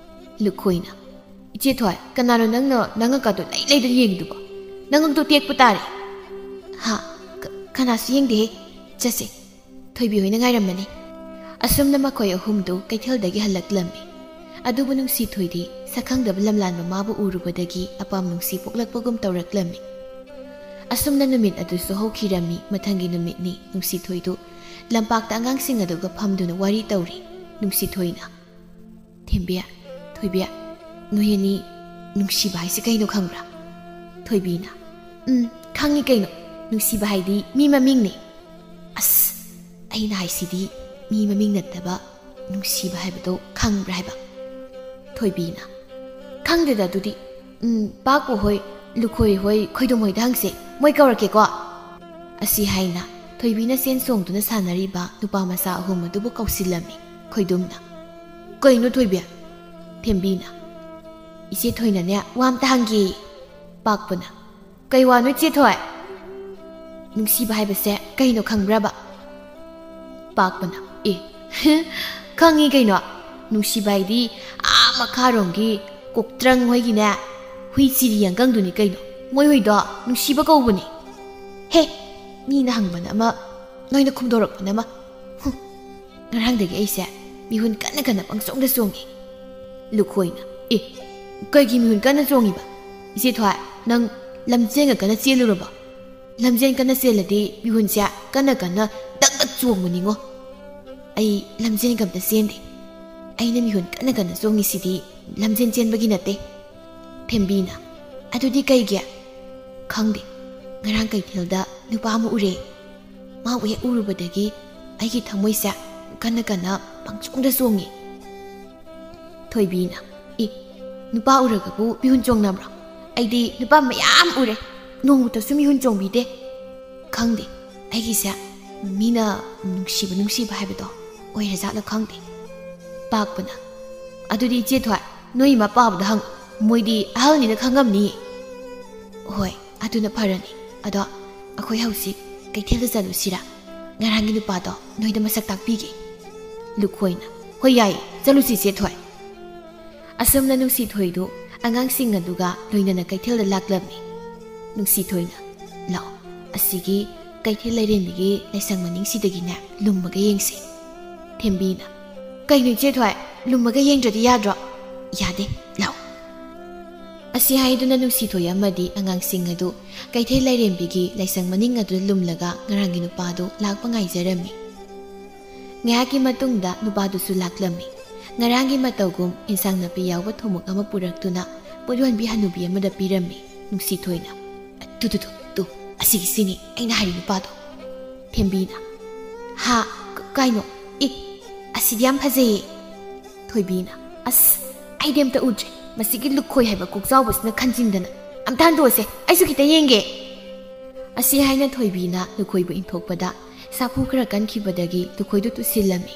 ꯂꯨꯈꯣꯏꯅ, "ꯏꯆꯦ ꯊꯣꯏ, ꯀꯅꯥꯅꯣ ꯅꯪꯅ ꯅꯉꯛꯀꯗꯣ ꯂꯩ ꯂꯩꯗꯅ ꯌꯦꯡꯉꯤꯗꯨꯕꯣ? ꯅꯉꯛꯇꯣ ꯇꯦꯛꯄ ꯇꯥꯔꯦ꯫" "ꯍꯥ? ꯀ-, ꯀꯅꯥꯁꯨ ꯌꯦꯡꯗꯦꯍꯦ꯫ ꯆꯠꯁꯦ꯫ ꯊꯣꯏꯕꯤ ꯍꯣꯏꯅ ꯉꯥꯏꯔꯝꯃꯅꯤ꯫" ꯑꯁꯨꯝꯅ ꯃꯈꯣꯏ ꯑꯍꯨꯝꯗꯨ ꯀꯩꯊꯦꯜꯗꯒꯤ ꯍꯜꯂꯛꯂꯝꯃꯤ꯫ ꯑꯗꯨꯕꯨ ꯅꯨꯡꯁꯤꯊꯣꯏꯗꯤ ꯁꯛꯈꯪꯗꯕ ꯂꯝꯂꯥꯟꯕ ꯃꯥꯕꯨ ꯎꯔꯨꯕꯗꯒꯤ ꯑꯄꯥꯝ ꯅꯨꯡꯁꯤ ꯄꯣꯛꯂꯛꯄꯒꯨꯝ ꯇꯧꯔꯛꯂꯝꯃꯤ꯫ ꯑꯁꯨꯝꯅ ꯅꯨꯃꯤꯠ ꯑꯗꯨꯁꯨ ꯍꯧꯈꯤꯔꯝꯃꯤ꯫ ꯃꯊꯪꯒꯤ ꯅꯨꯃꯤꯠꯅꯤ꯫ ꯅꯨꯡꯁꯤꯊꯣꯏꯗꯨ ꯂꯝꯄꯥꯛꯇ ꯑꯉꯥꯡꯁꯤꯡ ꯑꯗꯨꯒ ꯐꯝꯗꯨꯅ ꯋꯥꯔꯤ ꯇꯧꯔꯤ꯫ ꯅꯨꯡꯁꯤꯊꯣꯏꯅ, "ꯊꯦꯝꯕꯤ, ꯊꯣꯏꯕꯤ, ꯅꯣꯏ ꯑꯅꯤ ꯅꯨꯡꯁꯤꯕ ꯍꯥꯏꯁꯦ ꯀꯩꯅꯣ ꯈꯪꯕ꯭ꯔꯥ?" ꯊꯣꯏꯕꯤꯅ, "ꯎꯝ, ꯈꯪꯉꯤ ꯀꯩꯅꯣ꯫ ꯅꯨꯡꯁꯤꯕ ꯍꯥꯏꯗꯤ ꯃꯤ ꯃꯃꯤꯡꯅꯦ꯫" "ꯑꯁ, ꯑꯩꯅ ꯍꯥꯏꯁꯤꯗꯤ ꯃꯤ ꯃꯃꯤꯡ ꯅꯠꯇꯕ ꯅꯨꯡꯁꯤꯕ ꯍꯥꯏꯕꯗꯣ ꯈꯪꯕ꯭ꯔꯥ ꯍꯥꯏꯕ?" ꯊꯣꯏꯕꯤꯅ, "ꯈꯪꯗꯦꯗ ꯑꯗꯨꯗꯤ꯫ ꯎꯝ, ꯄꯥꯛꯄ ꯍꯣꯏ, ꯂꯨꯈꯣꯏ ꯍꯣꯏ, ꯈꯣꯏꯗꯣꯝ ꯍꯣꯏꯗ ꯍꯪꯁꯦ꯫ ꯃꯣꯏ ꯀꯧꯔꯛꯀꯦꯀꯣ꯫" ꯑꯁꯤ ꯍꯥꯏꯅ ꯊꯣꯏꯕꯤꯅ ꯆꯦꯟ ꯆꯣꯡꯗꯨꯅ ꯁꯥꯟꯅꯔꯤꯕ ꯅꯨꯄꯥ ꯃꯆꯥ ꯑꯍꯨꯝ ꯑꯗꯨꯕꯨ ꯀꯧꯁꯤꯜꯂꯝꯃꯤ꯫ ꯈꯣꯏꯗꯣꯝꯅ, "ꯀꯩꯅꯣ ꯊꯣꯏꯕꯤ?" ꯊꯦꯝꯕꯤꯅ, "ꯏꯆꯦ ꯊꯣꯏꯅꯅꯦ ꯋꯥ ꯑꯝꯇ ꯍꯪꯒꯦ꯫" ꯄꯥꯛꯄꯅ, "ꯀꯩ ꯋꯥꯅꯣ ꯏꯆꯦ ꯊꯣꯏ?" "ꯅꯨꯡꯁꯤꯕ ꯍꯥꯏꯕꯁꯦ ꯀꯩꯅꯣ ꯈꯪꯕ꯭ꯔꯕ?" ꯄꯥꯛꯄꯅ, "ꯑꯦ, ꯈꯪꯉꯤ ꯀꯩꯅꯣ꯫ ꯅꯨꯡꯁꯤꯕ ꯍꯥꯏꯗꯤ ꯑꯥ ꯃꯈꯥꯔꯣꯝꯒꯤ ꯀꯣꯛꯇ꯭ꯔꯪ ꯍꯣꯏꯒꯤꯅꯦ ꯍꯨꯏ ꯆꯤꯔꯤ ꯑꯪꯀꯪꯗꯨꯅꯤ ꯀꯩꯅꯣ꯫ ꯃꯣꯏ ꯍꯨꯏꯗꯣ ꯅꯨꯡꯁꯤꯕ ꯀꯧꯕꯅꯦ꯫" "ꯍꯦ, ꯃꯤꯅ ꯍꯪꯕꯅ ꯑꯃ, ꯅꯣꯏꯅ ꯈꯨꯝꯗꯣꯔꯛꯄꯅ ꯑꯃ꯫ ꯍꯨꯝ, ꯉꯔꯥꯡꯗꯒꯤ ꯑꯩꯁꯦ ꯃꯤꯍꯨꯟ ꯀꯟꯅ ꯀꯟꯅ ꯄꯪꯆꯣꯡꯗ ꯆꯣꯡꯉꯤ꯫" ꯂꯨꯈꯣꯏꯅ, "ꯑꯦ, ꯀꯩꯒꯤ ꯃꯤꯍꯨꯟ ꯀꯟꯅ ꯆꯣꯡꯉꯤꯕ? ꯏꯆꯦ ꯊꯣꯏ, ꯅꯪ ꯂꯝꯖꯦꯟꯒ ꯀꯟꯅ ꯆꯦꯜꯂꯨꯔꯕꯣ? ꯂꯝꯖꯦꯟ ꯀꯟꯅ ꯆꯦꯜꯂꯗꯤ ꯃꯤꯍꯨꯟꯁꯦ ꯀꯟꯅ ꯀꯟꯅ ꯗꯛ ꯗꯛ ꯆꯣꯡꯕꯅꯤꯉꯣ꯫ ꯑꯩ ꯂꯝꯖꯦꯟꯒ ꯑꯝꯇ ꯆꯦꯟꯗꯦ꯫ ꯑꯩꯅ ꯃꯤꯍꯨꯟ ꯀꯟꯅ ꯀꯟꯅ ꯆꯣꯡꯉꯤꯁꯤꯗꯤ ꯂꯝꯖꯦꯟ ꯆꯦꯟꯕꯒꯤ ꯅꯠꯇꯦ꯫" ꯊꯦꯝꯕꯤꯅ, "ꯑꯗꯨꯗꯤ ꯀꯩꯒꯤ?" "ꯈꯪꯗꯦ, ꯉꯔꯥꯡ ꯀꯩꯊꯦꯜꯗ ꯅꯨꯄꯥ ꯑꯃ ꯎꯔꯦ꯫ ꯃꯥꯕꯨ ꯍꯦꯛ ꯎꯔꯨꯕꯗꯒꯤ ꯑꯩꯒꯤ ꯊꯃꯣꯏꯁꯦ ꯀꯟꯅ ꯀꯟꯅ ꯄꯪꯆꯣꯡꯗ ꯆꯣꯡꯉꯤ꯫" ꯊꯣꯏꯕꯤꯅ, "ꯏ, ꯅꯨꯄꯥ ꯎꯔꯒꯕꯨ ꯃꯤꯍꯨꯟ ꯆꯣꯡꯅꯕ꯭ꯔꯣ? ꯑꯩꯗꯤ ꯅꯨꯄꯥ ꯃꯌꯥꯝ ꯎꯔꯦ, ꯅꯣꯡꯃꯇꯁꯨ ꯃꯤꯍꯨꯟ ꯆꯣꯡꯕꯤꯗꯦ꯫ ꯈꯪꯗꯦ, ꯑꯩꯒꯤꯁꯦ ꯃꯤꯅ ꯅꯨꯡꯁꯤꯕ ꯅꯨꯡꯁꯤꯕ ꯍꯥꯏꯕꯗꯣ ꯑꯣꯏꯔꯖꯥꯠꯂ ꯈꯪꯗꯦ꯫" ꯄꯥꯛꯄꯅ, "ꯑꯗꯨꯗꯤ ꯏꯆꯦ ꯊꯣꯏ, ꯅꯣꯏ ꯏꯃꯥ ꯄꯥꯕꯗ ꯍꯪꯉꯨ, ꯃꯣꯏꯗꯤ ꯑꯍꯜꯅꯤꯅ ꯈꯪꯉꯝꯅꯤꯌꯦ꯫" "ꯍꯣꯏ, ꯑꯗꯨꯅ ꯐꯔꯅꯤ꯫ ꯑꯗꯣ ꯑꯩꯈꯣꯏ ꯍꯧꯖꯤꯛ ꯀꯩꯊꯦꯜꯗ ꯆꯠꯂꯨꯁꯤꯔꯥ? ꯉꯔꯥꯡꯒꯤ ꯅꯨꯄꯥꯗꯣ ꯅꯣꯏꯗ ꯃꯁꯛ ꯇꯥꯛꯄꯤꯒꯦ꯫" ꯂꯨꯈꯣꯏꯅ, "ꯍꯣꯏ, ꯌꯥꯏꯌꯦ, ꯆꯠꯂꯨꯁꯤ ꯏꯆꯦ ꯊꯣꯏ꯫" ꯑꯁꯨꯝꯅ ꯅꯨꯡꯁꯤꯊꯣꯏꯗꯨ ꯑꯉꯥꯡꯁꯤꯡ ꯑꯗꯨꯒ ꯂꯣꯏꯅꯅ ꯀꯩꯊꯦꯜꯗ ꯂꯥꯛꯂꯝꯃꯤ꯫ ꯅꯨꯡꯁꯤꯊꯣꯏꯅ, "ꯂꯥꯛꯑꯣ, ꯑꯁꯤꯒꯤ ꯀꯩꯊꯦꯜ ꯂꯩꯔꯦꯝꯕꯤꯒꯤ ꯂꯥꯏꯁꯪ ꯃꯅꯤꯡꯁꯤꯗꯒꯤꯅꯦ ꯂꯨꯝꯃꯒ ꯌꯦꯡꯁꯤ꯫" ꯊꯦꯝꯕꯤꯅ, "ꯀꯩꯅꯣ ꯏꯆꯦ ꯊꯣꯏ, ꯂꯨꯝꯃꯒ ꯌꯦꯡꯗ꯭ꯔꯗꯤ ꯌꯥꯗ꯭ꯔꯣ?" "ꯌꯥꯗꯦ, ꯂꯥꯛꯑꯣ"꯫ ꯑꯁꯤ ꯍꯥꯏꯗꯨꯅ ꯅꯨꯡꯁꯤꯊꯣꯏ ꯑꯃꯗꯤ ꯑꯉꯥꯡꯁꯤꯡ ꯑꯗꯨ ꯀꯩꯊꯦꯜ ꯂꯥꯏꯔꯦꯝꯕꯤꯒꯤ ꯂꯥꯏꯁꯪ ꯃꯅꯤꯡ ꯑꯗꯨꯗ ꯂꯨꯝꯂꯒ ꯉꯔꯥꯡꯒꯤ ꯅꯨꯄꯥꯗꯨ ꯂꯥꯛꯄ ꯉꯥꯏꯖꯔꯝꯃꯤ꯫ ꯉꯥꯏꯍꯥꯛꯀꯤ ꯃꯇꯨꯡꯗ ꯅꯨꯄꯥꯗꯨꯁꯨ ꯂꯥꯛꯂꯝꯃꯤ꯫ ꯉꯔꯥꯡꯒꯤ ꯃꯇꯧꯒꯨꯝ ꯏꯟꯁꯥꯡ ꯅꯥꯄꯤ ꯌꯥꯎꯕ ꯊꯨꯝꯃꯣꯛ ꯑꯃ ꯄꯨꯔꯛꯇꯨꯅ ꯄꯣꯠ ꯌꯣꯟꯕꯤ ꯍꯅꯨꯕꯤ ꯑꯃꯗ ꯄꯤꯔꯝꯃꯤ꯫ ꯅꯨꯡꯁꯤꯊꯣꯏꯅ, "ꯇꯨ, ꯇꯨ, ꯇꯨ, ꯇꯨ, ꯑꯁꯤꯒꯤꯁꯤꯅꯤ ꯑꯩꯅ ꯍꯥꯏꯔꯤ ꯅꯨꯄꯥꯗꯣ"꯫ ꯊꯦꯝꯕꯤꯅ, "ꯍꯥ? ꯀ-, ꯀꯥꯏꯅꯣ? ꯑꯦ, ꯑꯁꯤꯗꯤ ꯌꯥꯝ ꯐꯖꯩꯌꯦ"꯫ ꯊꯣꯏꯕꯤꯅ, "ꯑꯁ, ꯑꯩꯗꯤ ꯑꯝꯇ ꯎꯗ꯭ꯔꯤ꯫ ꯃꯁꯤꯒꯤ ꯂꯨꯈꯣꯏ ꯍꯥꯏꯕ ꯀꯣꯛꯆꯥꯎꯕꯁꯤꯅ ꯈꯟꯖꯤꯟꯗꯅ꯫ ꯑꯝꯇ ꯍꯟꯗꯣꯛꯑꯁꯦ, ꯑꯩꯁꯨ ꯈꯤꯇ ꯌꯦꯡꯒꯦ"꯫ ꯑꯁꯤ ꯍꯥꯏꯅ ꯊꯣꯏꯕꯤꯅ ꯂꯨꯈꯣꯏꯕꯨ ꯏꯟꯊꯣꯛꯄꯗ ꯁꯥꯐꯨ ꯈꯔ ꯀꯟꯈꯤꯕꯗꯒꯤ ꯂꯨꯈꯣꯏꯗꯨ ꯇꯨꯁꯤꯜꯂꯝꯃꯤ꯫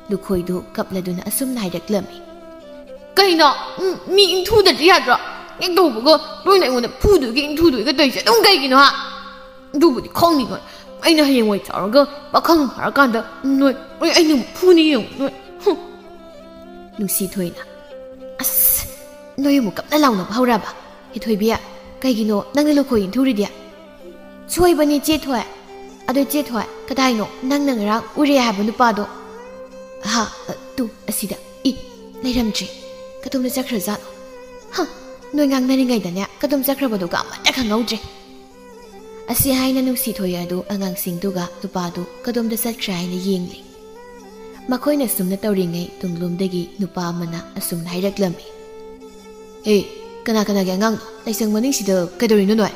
ꯂꯨꯈꯣꯏꯗꯨ ꯀꯞꯂꯗꯨꯅ ꯑꯁꯨꯝꯅ ꯍꯥꯏꯔꯛꯂꯝꯃꯤ꯫ "ꯀꯩꯅꯣ? ꯎꯝ, ꯃꯤ ꯏꯟꯊꯨꯗꯗꯤ ꯌꯥꯗ꯭ꯔꯣ? ꯍꯦꯛ ꯇꯧꯕꯒ ꯅꯣꯏꯅ ꯑꯩꯉꯣꯟꯗ ꯐꯨꯗꯣꯏꯒ ꯏꯟꯊꯨꯗꯣꯏꯒ ꯇꯧꯔꯤꯁꯦ ꯑꯗꯨꯝ ꯀꯩꯒꯤꯅꯣ, ꯍꯥ? ꯑꯗꯨꯕꯨꯗꯤ ꯈꯪꯅꯤ ꯅꯣꯏ꯫ ꯑꯩꯅ ꯍꯌꯦꯡꯋꯥꯏ ꯆꯥꯎꯔꯒ ꯄꯥꯈꯪ ꯐꯥꯔꯀꯥꯟꯗ ꯅꯣꯏ, ꯅꯣꯏ ꯑꯩꯅ ꯑꯃꯨꯛ ꯐꯨꯅꯤ ꯌꯦꯡꯉꯨ ꯅꯣꯏ꯫ ꯍꯨꯝ"꯫ ꯅꯨꯡꯁꯤꯊꯣꯏꯅ, "ꯑꯁ, ꯅꯣꯏ ꯑꯃꯨꯛ ꯀꯞꯅ ꯂꯥꯎꯅꯕ ꯍꯧꯔꯕ? ꯍꯦ ꯊꯣꯏꯕꯤ, ꯀꯩꯒꯤꯅꯣ ꯅꯪꯅ ꯂꯨꯈꯣꯏ ꯏꯟꯊꯨꯔꯤꯗꯤ?" "ꯁꯣꯏꯕꯅꯤ ꯆꯦ ꯊꯣꯏ꯫ ꯑꯗꯣ ꯆꯦ ꯊꯣꯏ, ꯀꯗꯥꯏꯅꯣ ꯅꯪꯅ ꯉꯔꯥꯡ ꯎꯔꯦ ꯍꯥꯏꯕ ꯅꯨꯄꯥꯗꯣ?" "ꯍꯥ? ꯑ, ꯇꯨ, ꯑꯁꯤꯗ꯫ ꯏ, ꯂꯩꯔꯝꯗ꯭ꯔꯦ꯫ ꯀꯗꯣꯝꯗ ꯆꯠꯈ꯭ꯔꯖꯥꯠꯅꯣ? ꯍ, ꯅꯣꯏ ꯉꯥꯡꯅꯔꯤꯉꯩꯗꯅꯦ ꯀꯗꯣꯝ ꯆꯠꯈ꯭ꯔꯕꯗꯨꯒ ꯑꯃꯠꯇ ꯈꯪꯍꯧꯗ꯭ꯔꯦ"꯫ ꯑꯁꯤ ꯍꯥꯏꯅ ꯅꯨꯡꯁꯤꯊꯣꯏ ꯑꯗꯨ ꯑꯉꯥꯡꯁꯤꯡꯗꯨꯒ ꯅꯨꯄꯥꯗꯨ ꯀꯗꯣꯝꯗ ꯆꯠꯈ꯭ꯔꯦ ꯍꯥꯏꯅ ꯌꯦꯡꯂꯤ꯫ ꯃꯈꯣꯏꯅ ꯁꯨꯝꯅ ꯇꯧꯔꯤꯉꯩ ꯇꯨꯡꯂꯣꯝꯗꯒꯤ ꯅꯨꯄꯥ ꯑꯃꯅ ꯑꯁꯨꯝꯅ ꯍꯥꯏꯔꯛꯂꯝꯃꯤ꯫ "ꯑꯦ, ꯀꯅꯥ ꯀꯅꯥꯒꯤ ꯑꯉꯥꯡꯅꯣ? ꯂꯥꯏꯁꯪ ꯃꯅꯤꯡꯁꯤꯗ ꯀꯩꯗꯧꯔꯤꯅꯣ ꯅꯣꯏ?"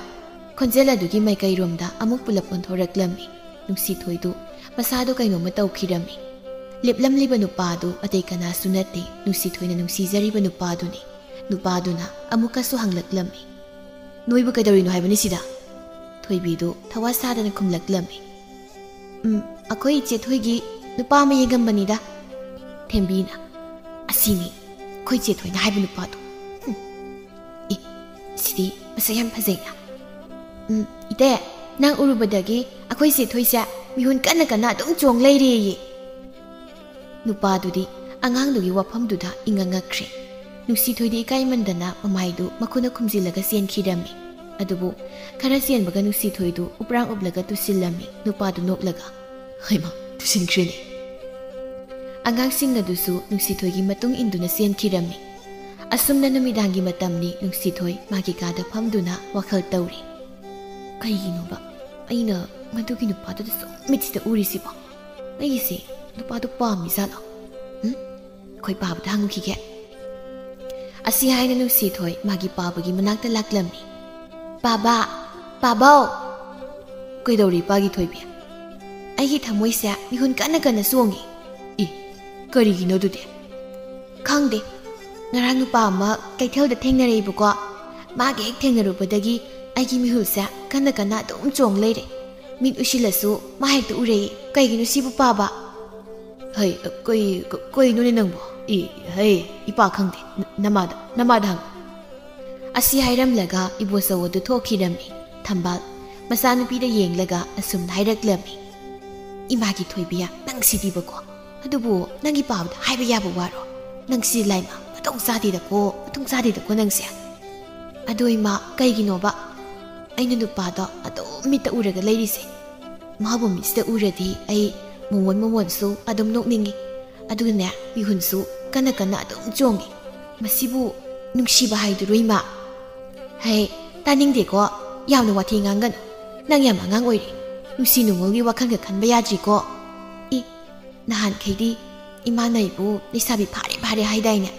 ꯈꯣꯟꯖꯦꯜ ꯑꯗꯨꯒꯤ ꯃꯥꯏꯀꯩꯔꯣꯝꯗ ꯑꯃꯨꯛ ꯄꯨꯂꯞ ꯑꯣꯟꯊꯣꯔꯛꯂꯝꯃꯤ꯫ ꯅꯨꯡꯁꯤꯊꯣꯏꯗꯨ ꯃꯁꯥꯗꯨ ꯀꯩꯅꯣꯝꯃ ꯇꯧꯈꯤꯔꯝꯃꯤ꯫ ꯂꯦꯞꯂꯝꯂꯤꯕ ꯅꯨꯄꯥꯗꯨ ꯑꯇꯩ ꯀꯅꯥꯁꯨ ꯅꯠꯇꯦ, ꯅꯨꯡꯁꯤꯊꯣꯏꯅ ꯅꯨꯡꯁꯤꯖꯔꯤꯕ ꯅꯨꯄꯥꯗꯨꯅꯤ꯫ ꯅꯨꯄꯥꯗꯨꯅ ꯑꯃꯨꯛꯀꯁꯨ ꯍꯪꯂꯛꯂꯝꯃꯤ꯫ "ꯅꯣꯏꯕꯨ ꯀꯩꯗꯧꯔꯤꯅꯣ ꯍꯥꯏꯕꯅꯤ ꯁꯤꯗ?" ꯊꯣꯏꯕꯤꯗꯨ ꯊꯋꯥ ꯁꯥꯗꯅ ꯈꯨꯝꯂꯛꯂꯝꯃꯤ꯫ "ꯎꯝ, ꯑꯩꯈꯣꯏ ꯏꯆꯦ ꯊꯣꯏꯒꯤ ꯅꯨꯄꯥ ꯑꯃ ꯌꯦꯡꯉꯝꯕꯅꯤꯗ"꯫ ꯊꯦꯝꯕꯤꯅ, "ꯑꯁꯤꯅꯤ ꯑꯩꯈꯣꯏ ꯏꯆꯦ ꯊꯣꯏꯅ ꯍꯥꯏꯕ ꯅꯨꯄꯥꯗꯣ꯫ ꯍꯨꯝ꯫ ꯑꯦ, ꯁꯤꯗꯤ ꯃꯁꯛ ꯌꯥꯝ ꯐꯖꯩꯅ꯫ ꯎꯝ, ꯏꯇꯩ, ꯅꯪ ꯎꯔꯨꯕꯗꯒꯤ ꯑꯩꯈꯣꯏ ꯏꯆꯦ ꯊꯣꯏꯁꯦ ꯃꯤꯍꯨꯟ ꯀꯟꯅ ꯀꯟꯅ ꯑꯗꯨꯝ ꯆꯣꯡ ꯂꯩꯔꯦꯌꯦ"꯫ ꯅꯨꯄꯥꯗꯨꯗꯤ ꯑꯉꯥꯡꯗꯨꯒꯤ ꯋꯥꯐꯝꯗꯨꯗ ꯏꯉꯛ ꯉꯛꯈ꯭ꯔꯦ꯫ ꯅꯨꯡꯁꯤꯊꯣꯏꯗꯤ ꯏꯀꯥꯏꯃꯟꯗꯅ ꯃꯃꯥꯏꯗꯨ ꯃꯈꯨꯠꯅ ꯈꯨꯝꯖꯤꯜꯂꯒ ꯆꯦꯟꯈꯤꯔꯝꯃꯤ꯫ ꯑꯗꯨꯕꯨ ꯈꯔ ꯆꯦꯟꯕꯒ ꯅꯨꯡꯁꯤꯊꯣꯏꯗꯨ ꯎꯄ꯭ꯔꯥꯡ ꯎꯞꯂꯒ ꯇꯨꯁꯤꯜꯂꯝꯃꯤ꯫ ꯅꯨꯄꯥꯗꯨ ꯅꯣꯛꯂꯒ, "ꯍꯩꯃꯥ, ꯇꯨꯁꯤꯟꯈ꯭ꯔꯦꯅꯦ"꯫ ꯑꯉꯥꯡꯁꯤꯡ ꯑꯗꯨꯁꯨ ꯅꯨꯡꯁꯤꯊꯣꯏꯒꯤ ꯃꯇꯨꯡ ꯏꯟꯗꯨꯅ ꯆꯦꯟꯈꯤꯔꯝꯃꯤ꯫ ꯑꯁꯨꯝꯅ ꯅꯨꯃꯤꯗꯥꯡꯒꯤ ꯃꯇꯝꯅꯤ꯫ ꯅꯨꯡꯁꯤꯊꯣꯏ ꯃꯥꯒꯤ ꯀꯥꯗ ꯐꯝꯗꯨꯅ ꯋꯥꯈꯜ ꯇꯧꯔꯤ꯫ "ꯀꯩꯒꯤꯅꯣꯕ ꯑꯩꯅ ꯃꯗꯨꯒꯤ ꯅꯨꯄꯥꯗꯨꯗ ꯁꯨꯝ ꯃꯤꯠꯁꯤꯗ ꯎꯔꯤꯁꯤꯕꯣ? ꯑꯩꯒꯤꯁꯦ ꯅꯨꯄꯥꯗꯣ ꯄꯥꯝꯃꯤꯖꯥꯠꯂꯣ? ꯎꯝ? ꯑꯩꯈꯣꯏ ꯄꯥꯕꯗ ꯍꯪꯉꯨꯈꯤꯒꯦ꯫" ꯑꯁꯤ ꯍꯥꯏꯅ ꯅꯨꯡꯁꯤꯊꯣꯏ ꯃꯥꯒꯤ ꯄꯥꯕꯒꯤ ꯃꯅꯥꯛꯇ ꯂꯥꯛꯂꯝꯃꯤ꯫ "ꯄꯥꯕ! ꯄꯥꯕꯧ!" "ꯀꯩꯗꯧꯔꯤ ꯄꯥꯒꯤ ꯊꯣꯏꯕꯤ?" "ꯑꯩꯒꯤ ꯊꯃꯣꯏꯁꯦ ꯃꯤꯍꯨꯟ ꯀꯟꯅ ꯀꯟꯅ ꯆꯣꯡꯉꯤ꯫" "ꯏ, ꯀꯔꯤꯒꯤꯅꯣ ꯑꯗꯨꯗꯤ?" "ꯈꯪꯗꯦ, ꯉꯔꯥꯡ ꯅꯨꯄꯥ ꯑꯃ ꯀꯩꯊꯦꯜꯗ ꯊꯦꯡꯅꯔꯛꯏꯕꯀꯣ꯫ ꯃꯥꯒ ꯍꯦꯛ ꯊꯦꯡꯅꯔꯨꯕꯗꯒꯤ ꯑꯩꯒꯤ ꯃꯤꯍꯨꯜꯁꯦ ꯀꯟꯅ ꯀꯟꯅ ꯑꯗꯨꯝ ꯆꯣꯡ ꯂꯩꯔꯦ꯫ ꯃꯤꯠ ꯎꯏꯁꯤꯜꯂꯁꯨ ꯃꯥ ꯍꯦꯛꯇ ꯎꯔꯛꯏ꯫ ꯀꯩꯒꯤꯅꯣ ꯁꯤꯕꯨ ꯄꯥꯕ?" "ꯍꯩ, ꯀꯩ, ꯀ-, ꯀꯩꯅꯣꯅꯦ ꯅꯪꯕꯣ? ꯏ, ꯍꯩ, ꯏꯄꯥ ꯈꯪꯗꯦ꯫ ꯅ-, ꯅꯃꯥꯗ, ꯅꯃꯥꯗ ꯍꯪꯉꯨ꯫" ꯑꯁꯤ ꯍꯥꯏꯔꯝꯂꯒ ꯏꯕꯣꯆꯧ ꯑꯗꯨ ꯊꯣꯛꯈꯤꯔꯝꯃꯤ꯫ ꯊꯝꯕꯥꯜ ꯃꯆꯥꯅꯨꯄꯤꯗ ꯌꯦꯡꯂꯒ ꯑꯁꯨꯝꯅ ꯍꯥꯏꯔꯛꯂꯝꯃꯤ꯫ "ꯏꯃꯥꯒꯤ ꯊꯣꯏꯕꯤ, ꯅꯪ ꯁꯤꯗꯤꯕꯀꯣ꯫ ꯑꯗꯨꯕꯨ ꯅꯪꯒꯤ ꯄꯥꯕꯗ ꯍꯥꯏꯕ ꯌꯥꯕ ꯋꯥꯔꯣ? ꯅꯪ ꯁꯤ ꯂꯥꯏꯃ ꯃꯊꯣꯡ ꯆꯥꯗꯦꯗꯀꯣ, ꯃꯊꯣꯡ ꯆꯥꯗꯦꯗꯀꯣ ꯅꯪꯁꯦ꯫" "ꯑꯗꯣ ꯏꯃꯥ, ꯀꯩꯒꯤꯅꯣꯕ?" "ꯑꯩꯅ ꯅꯨꯄꯥꯗꯣ ꯑꯗꯨꯝ ꯃꯤꯠꯇ ꯎꯔꯒ ꯂꯩꯔꯤꯁꯦ꯫ ꯃꯥꯕꯨ ꯃꯤꯠꯁꯤꯗ ꯎꯔꯗꯤ ꯑꯩ ꯃꯣꯃꯣꯟ ꯃꯣꯃꯣꯟꯁꯨ ꯑꯗꯨꯝ ꯅꯣꯛꯅꯤꯡꯉꯤ꯫ ꯑꯗꯨꯒꯅꯦ, ꯃꯤꯍꯨꯟꯁꯨ ꯀꯟꯅ ꯀꯟꯅ ꯑꯗꯨꯝ ꯆꯣꯡꯉꯤ꯫ ꯃꯁꯤꯕꯨ ꯅꯨꯡꯁꯤꯕ ꯍꯥꯏꯗꯨꯔꯣ ꯏꯃꯥ?" "ꯍꯩ, ꯇꯥꯅꯤꯡꯗꯦꯀꯣ, ꯌꯥꯝꯅ ꯋꯥꯊꯤ ꯉꯥꯡꯒꯅꯨ꯫ ꯅꯪ ꯌꯥꯝ ꯑꯉꯥꯡ ꯑꯣꯏꯔꯤ꯫ ꯅꯨꯡꯁꯤ ꯅꯨꯡꯉꯣꯜꯒꯤ ꯋꯥꯈꯜꯒ ꯈꯟꯕ ꯌꯥꯗ꯭ꯔꯤꯀꯣ꯫ ꯏ, ꯅꯍꯥꯟꯈꯩꯗꯤ ꯏꯃꯥꯅ ꯑꯩꯕꯨ ꯂꯩꯁꯥꯕꯤ ꯐꯥꯔꯦ ꯐꯥꯔꯦ ꯍꯥꯏꯗꯥꯏꯅꯦ?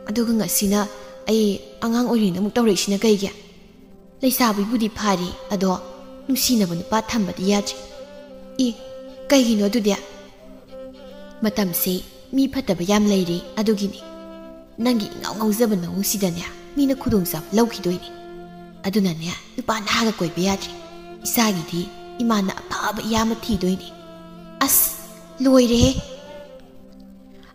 ꯑꯗꯨꯒ ꯉꯁꯤꯅ ꯑꯩ ꯑꯉꯥꯡ ꯑꯣꯏꯔꯤꯅ ꯑꯃꯨꯛ ꯇꯧꯔꯛꯏꯁꯤꯅ ꯀꯩꯒꯤ? ꯂꯩꯁꯥꯕꯤꯕꯨꯗꯤ ꯐꯥꯔꯤ, ꯑꯗꯣ ꯅꯨꯡꯁꯤꯅꯕ ꯅꯨꯄꯥ ꯊꯝꯕꯗꯤ ꯌꯥꯗ꯭ꯔꯤ꯫" "ꯏ, ꯀꯩꯒꯤꯅꯣ ꯑꯗꯨꯗꯤ?" "ꯃꯇꯝꯁꯦ ꯃꯤ ꯐꯠꯇꯕ ꯌꯥꯝ ꯂꯩꯔꯦ, ꯑꯗꯨꯒꯤꯅꯤ꯫ ꯅꯪꯒꯤ ꯏꯉꯥꯎ ꯉꯥꯎꯖꯕ ꯅꯑꯣꯡꯁꯤꯗꯅꯦ ꯃꯤꯅ ꯈꯨꯗꯣꯡꯆꯥꯕ ꯂꯧꯈꯤꯗꯣꯏꯅꯤ꯫ ꯑꯗꯨꯅꯅꯦ ꯅꯨꯄꯥ ꯅꯍꯥꯒ ꯀꯣꯏꯕ ꯌꯥꯗ꯭ꯔꯤ꯫ ꯏꯆꯥꯒꯤꯗꯤ ꯏꯃꯥꯅ ꯑꯐꯕ ꯏꯌꯥꯝꯕ ꯊꯤꯗꯣꯏꯅꯤ꯫" "ꯑꯁ, ꯂꯣꯏꯔꯦꯍꯦ!"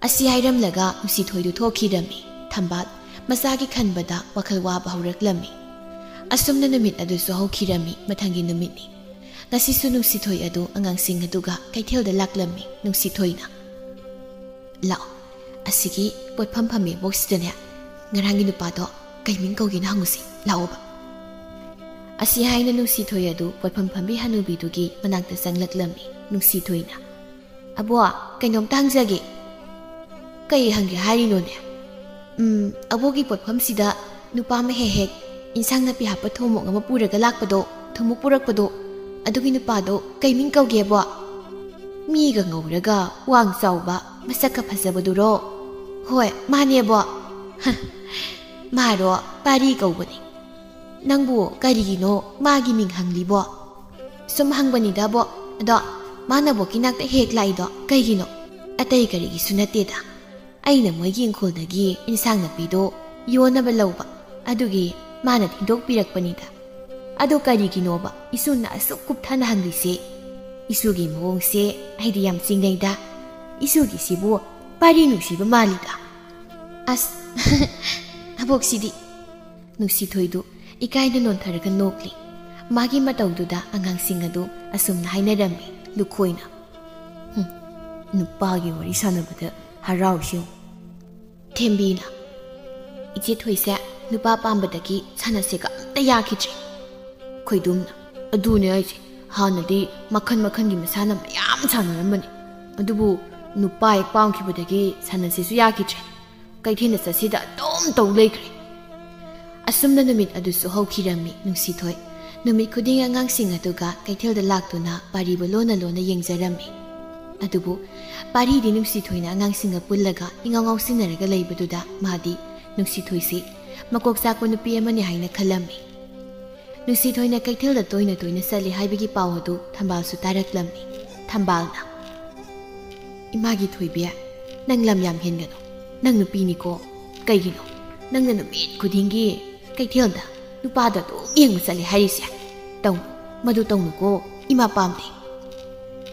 ꯑꯁꯤ ꯍꯥꯏꯔꯝꯂꯒ ꯅꯨꯡꯁꯤꯊꯣꯏꯗꯨ ꯊꯣꯛꯈꯤꯔꯝꯃꯤ꯫ ꯊꯝꯕꯥꯜ ꯃꯆꯥꯒꯤ ꯈꯟꯕꯗ ꯋꯥꯈꯜ ꯋꯥꯕ ꯍꯧꯔꯛꯂꯝꯃꯤ꯫ ꯑꯁꯨꯝꯅ ꯅꯨꯃꯤꯠ ꯑꯗꯨꯁꯨ ꯍꯧꯈꯤꯔꯝꯃꯤ꯫ ꯃꯊꯪꯒꯤ ꯅꯨꯃꯤꯠꯅꯤ꯫ ꯉꯁꯤꯁꯨ ꯅꯨꯡꯁꯤꯊꯣꯏ ꯑꯗꯨ ꯑꯉꯥꯡꯁꯤꯡ ꯑꯗꯨꯒ ꯀꯩꯊꯦꯜꯗ ꯂꯥꯛꯂꯝꯃꯤ꯫ ꯅꯨꯡꯁꯤꯊꯣꯏꯅ, "ꯂꯥꯛꯑꯣ, ꯑꯁꯤꯒꯤ ꯄꯣꯠꯐꯝ ꯐꯝꯃꯤꯕꯣꯛꯁꯤꯗꯅꯦ ꯉꯔꯥꯡꯒꯤ ꯅꯨꯄꯥꯗꯣ ꯀꯩ ꯃꯤꯡ ꯀꯧꯒꯦꯅ ꯍꯪꯉꯨꯁꯤ, ꯂꯥꯛꯑꯣꯕ꯫" ꯑꯁꯤ ꯍꯥꯏꯅ ꯅꯨꯡꯁꯤꯊꯣꯏ ꯑꯗꯨ ꯄꯣꯠꯐꯝ ꯐꯝꯕꯤ ꯍꯅꯨꯕꯤꯗꯨꯒꯤ ꯃꯅꯥꯛꯇ ꯆꯪꯂꯛꯂꯝꯃꯤ꯫ ꯅꯨꯡꯁꯤꯊꯣꯏꯅ, "ꯑꯕꯣ, ꯀꯩꯅꯣꯝꯇ ꯍꯪꯖꯒꯦ꯫ "ꯀꯩ ꯍꯪꯒꯦ ꯍꯥꯏꯔꯤꯅꯣꯅꯦ?" "ꯎꯝ, ꯑꯕꯣꯛꯀꯤ ꯄꯣꯠꯐꯝꯁꯤꯗ ꯅꯨꯄꯥ ꯑꯃ ꯍꯦꯛ ꯍꯦꯛ ꯏꯟꯁꯥꯡ ꯅꯥꯄꯤ ꯍꯥꯞꯄ ꯊꯨꯝꯃꯣꯛ ꯑꯃ ꯄꯨꯔꯒ ꯂꯥꯛꯄꯗꯣ, ꯊꯨꯝꯃꯣꯛ ꯄꯨꯔꯛꯄꯗꯣ, ꯑꯗꯨꯒꯤ ꯅꯨꯄꯥꯗꯣ ꯀꯩ ꯃꯤꯡ ꯀꯧꯒꯦꯕꯣ?" "ꯃꯤꯒ ꯉꯧꯔꯒ ꯋꯥꯡ ꯆꯥꯎꯕ, ꯃꯁꯛꯀ ꯐꯖꯕꯗꯨꯔꯣ?" "ꯍꯣꯏ, ꯃꯥꯅꯦꯕꯣ꯫" "ꯃꯥꯔꯣ? ꯄꯥꯔꯤ ꯀꯧꯕꯅꯤ꯫" "ꯅꯪꯕꯨ ꯀꯔꯤꯒꯤꯅꯣ ꯃꯥꯒꯤ ꯃꯤꯡ ꯍꯪꯂꯤꯕꯣ?" "ꯁꯨꯝ ꯍꯪꯕꯅꯤꯗꯕꯣ꯫ ꯑꯗꯣ ꯃꯥꯅꯕꯣꯛꯀꯤ ꯅꯥꯛꯇ ꯍꯦꯛ ꯂꯥꯛꯏꯗꯣ ꯀꯩꯒꯤꯅꯣ? ꯑꯇꯩ ꯀꯔꯤꯒꯤꯁꯨ ꯅꯠꯇꯦꯗ꯫ ꯑꯩꯅ ꯃꯣꯏꯒꯤ ꯏꯪꯈꯣꯜꯗꯒꯤ ꯏꯟꯁꯥꯡ ꯅꯥꯄꯤꯗꯣ ꯌꯣꯟꯅꯕ ꯂꯧꯕ, ꯑꯗꯨꯒꯤ ꯃꯥꯅ ꯊꯤꯟꯗꯣꯛꯄꯤꯔꯛꯄꯅꯤꯗ꯫" "ꯑꯗꯣ ꯀꯔꯤꯒꯤꯅꯣꯕ ꯏꯁꯨꯅ ꯑꯁꯨꯛ ꯀꯨꯞꯊꯅ ꯍꯪꯂꯤꯁꯦ? ꯏꯁꯨꯒꯤ ꯃꯑꯣꯡꯁꯦ ꯑꯩꯗꯤ ꯌꯥꯝ ꯆꯤꯡꯅꯩꯗ꯫ ꯏꯁꯨꯒꯤꯁꯤꯕꯨ ꯄꯥꯔꯤ ꯅꯨꯡꯁꯤꯕ ꯃꯥꯜꯂꯤꯗ꯫" "ꯑꯁ, ꯑꯕꯣꯛꯁꯤꯗꯤ꯫" ꯅꯨꯡꯁꯤꯊꯣꯏꯗꯨ ꯏꯀꯥꯏꯅ ꯅꯣꯟꯊꯔꯒ ꯅꯣꯛꯂꯤ꯫ ꯃꯥꯒꯤ ꯃꯇꯧꯗꯨꯗ ꯑꯉꯥꯡꯁꯤꯡ ꯑꯗꯨ ꯑꯁꯨꯝꯅ ꯍꯥꯏꯅꯔꯝꯃꯤ ꯂꯨꯈꯣꯏꯅ꯫ "ꯍꯨꯝ, ꯅꯨꯄꯥꯒꯤ ꯋꯥꯔꯤ ꯁꯥꯟꯅꯕꯗ ꯍꯔꯥꯎꯔꯤꯁꯤ ꯌꯦꯡꯉꯨ꯫" ꯊꯦꯝꯕꯤꯅ, "ꯏꯆꯦ ꯊꯣꯏꯁꯦ ꯅꯨꯄꯥ ꯄꯥꯝꯕꯗꯒꯤ ꯁꯥꯟꯅꯁꯦꯒ ꯑꯝꯇ ꯌꯥꯈꯤꯗ꯭ꯔꯦ꯫" ꯈꯣꯏꯗꯨꯝꯅ, "ꯑꯗꯨꯅꯦ ꯑꯩꯁꯦ, ꯍꯥꯟꯅꯗꯤ ꯃꯈꯜ ꯃꯈꯜꯒꯤ ꯃꯁꯥꯟꯅ ꯃꯌꯥꯝ ꯁꯥꯟꯅꯔꯝꯕꯅꯤ, ꯑꯗꯨꯕꯨ ꯅꯨꯄꯥ ꯍꯦꯛ ꯄꯥꯝꯈꯤꯕꯗꯒꯤ ꯁꯥꯟꯅꯁꯦꯁꯨ ꯌꯥꯈꯤꯗ꯭ꯔꯦ꯫ ꯀꯩꯊꯦꯜꯗ ꯆꯠꯁꯤꯗ ꯑꯗꯨꯝ ꯇꯧ ꯂꯩꯈ꯭ꯔꯦ꯫" ꯑꯁꯨꯝꯅ ꯅꯨꯃꯤꯠ ꯑꯗꯨꯁꯨ ꯍꯧꯈꯤꯔꯝꯃꯤ ꯅꯨꯡꯁꯤꯊꯣꯏ꯫ ꯅꯨꯃꯤꯠ ꯈꯨꯗꯤꯡ ꯑꯉꯥꯡꯁꯤꯡ ꯑꯗꯨꯒ ꯀꯩꯊꯦꯜꯗ ꯂꯥꯛꯇꯨꯅ ꯄꯥꯔꯤꯕꯨ ꯂꯣꯟꯅ ꯂꯣꯟꯅ ꯌꯦꯡꯖꯔꯝꯃꯤ꯫ ꯑꯗꯨꯕꯨ ꯄꯥꯔꯤꯗꯤ ꯅꯨꯡꯁꯤꯊꯣꯏꯅ ꯑꯉꯥꯡꯁꯤꯡꯒ ꯄꯨꯜꯂꯒ ꯏꯉꯥꯎ ꯉꯥꯎꯁꯤꯟꯅꯔꯒ ꯂꯩꯕꯗꯨꯗ ꯃꯥꯗꯤ ꯅꯨꯡꯁꯤꯊꯣꯏꯁꯤ ꯃꯀꯣꯛ ꯆꯥꯛꯄ ꯅꯨꯄꯤ ꯑꯃꯅꯤ ꯍꯥꯏꯅ ꯈꯜꯂꯝꯃꯤ꯫ ꯅꯨꯡꯁꯤꯊꯣꯏꯅ ꯀꯩꯊꯦꯜꯗ ꯇꯣꯏꯅ ꯇꯣꯏꯅ ꯆꯠꯂꯤ ꯍꯥꯏꯕꯒꯤ ꯄꯥꯎ ꯑꯗꯨ ꯊꯝꯕꯥꯜꯁꯨ ꯇꯥꯔꯛꯂꯝꯃꯤ꯫ ꯊꯝꯕꯥꯜꯅ, "ꯏꯃꯥꯒꯤ ꯊꯣꯏꯕꯤ, ꯅꯪ ꯂꯝ ꯌꯥꯝ ꯍꯦꯟꯒꯅꯨ꯫ ꯅꯪ ꯅꯨꯄꯤꯅꯤꯀꯣ꯫ ꯀꯩꯒꯤꯅꯣ ꯅꯪꯅ ꯅꯨꯃꯤꯠ ꯈꯨꯗꯤꯡꯒꯤ ꯀꯩꯊꯦꯜꯗ ꯅꯨꯄꯥꯗ ꯑꯗꯨꯝ ꯌꯦꯡꯕ ꯆꯠꯂꯦ ꯍꯥꯏꯔꯤꯁꯦ? ꯇꯧꯅꯨ, ꯃꯗꯨ ꯇꯧꯅꯨꯀꯣ, ꯏꯃꯥ ꯄꯥꯝꯗꯦ꯫"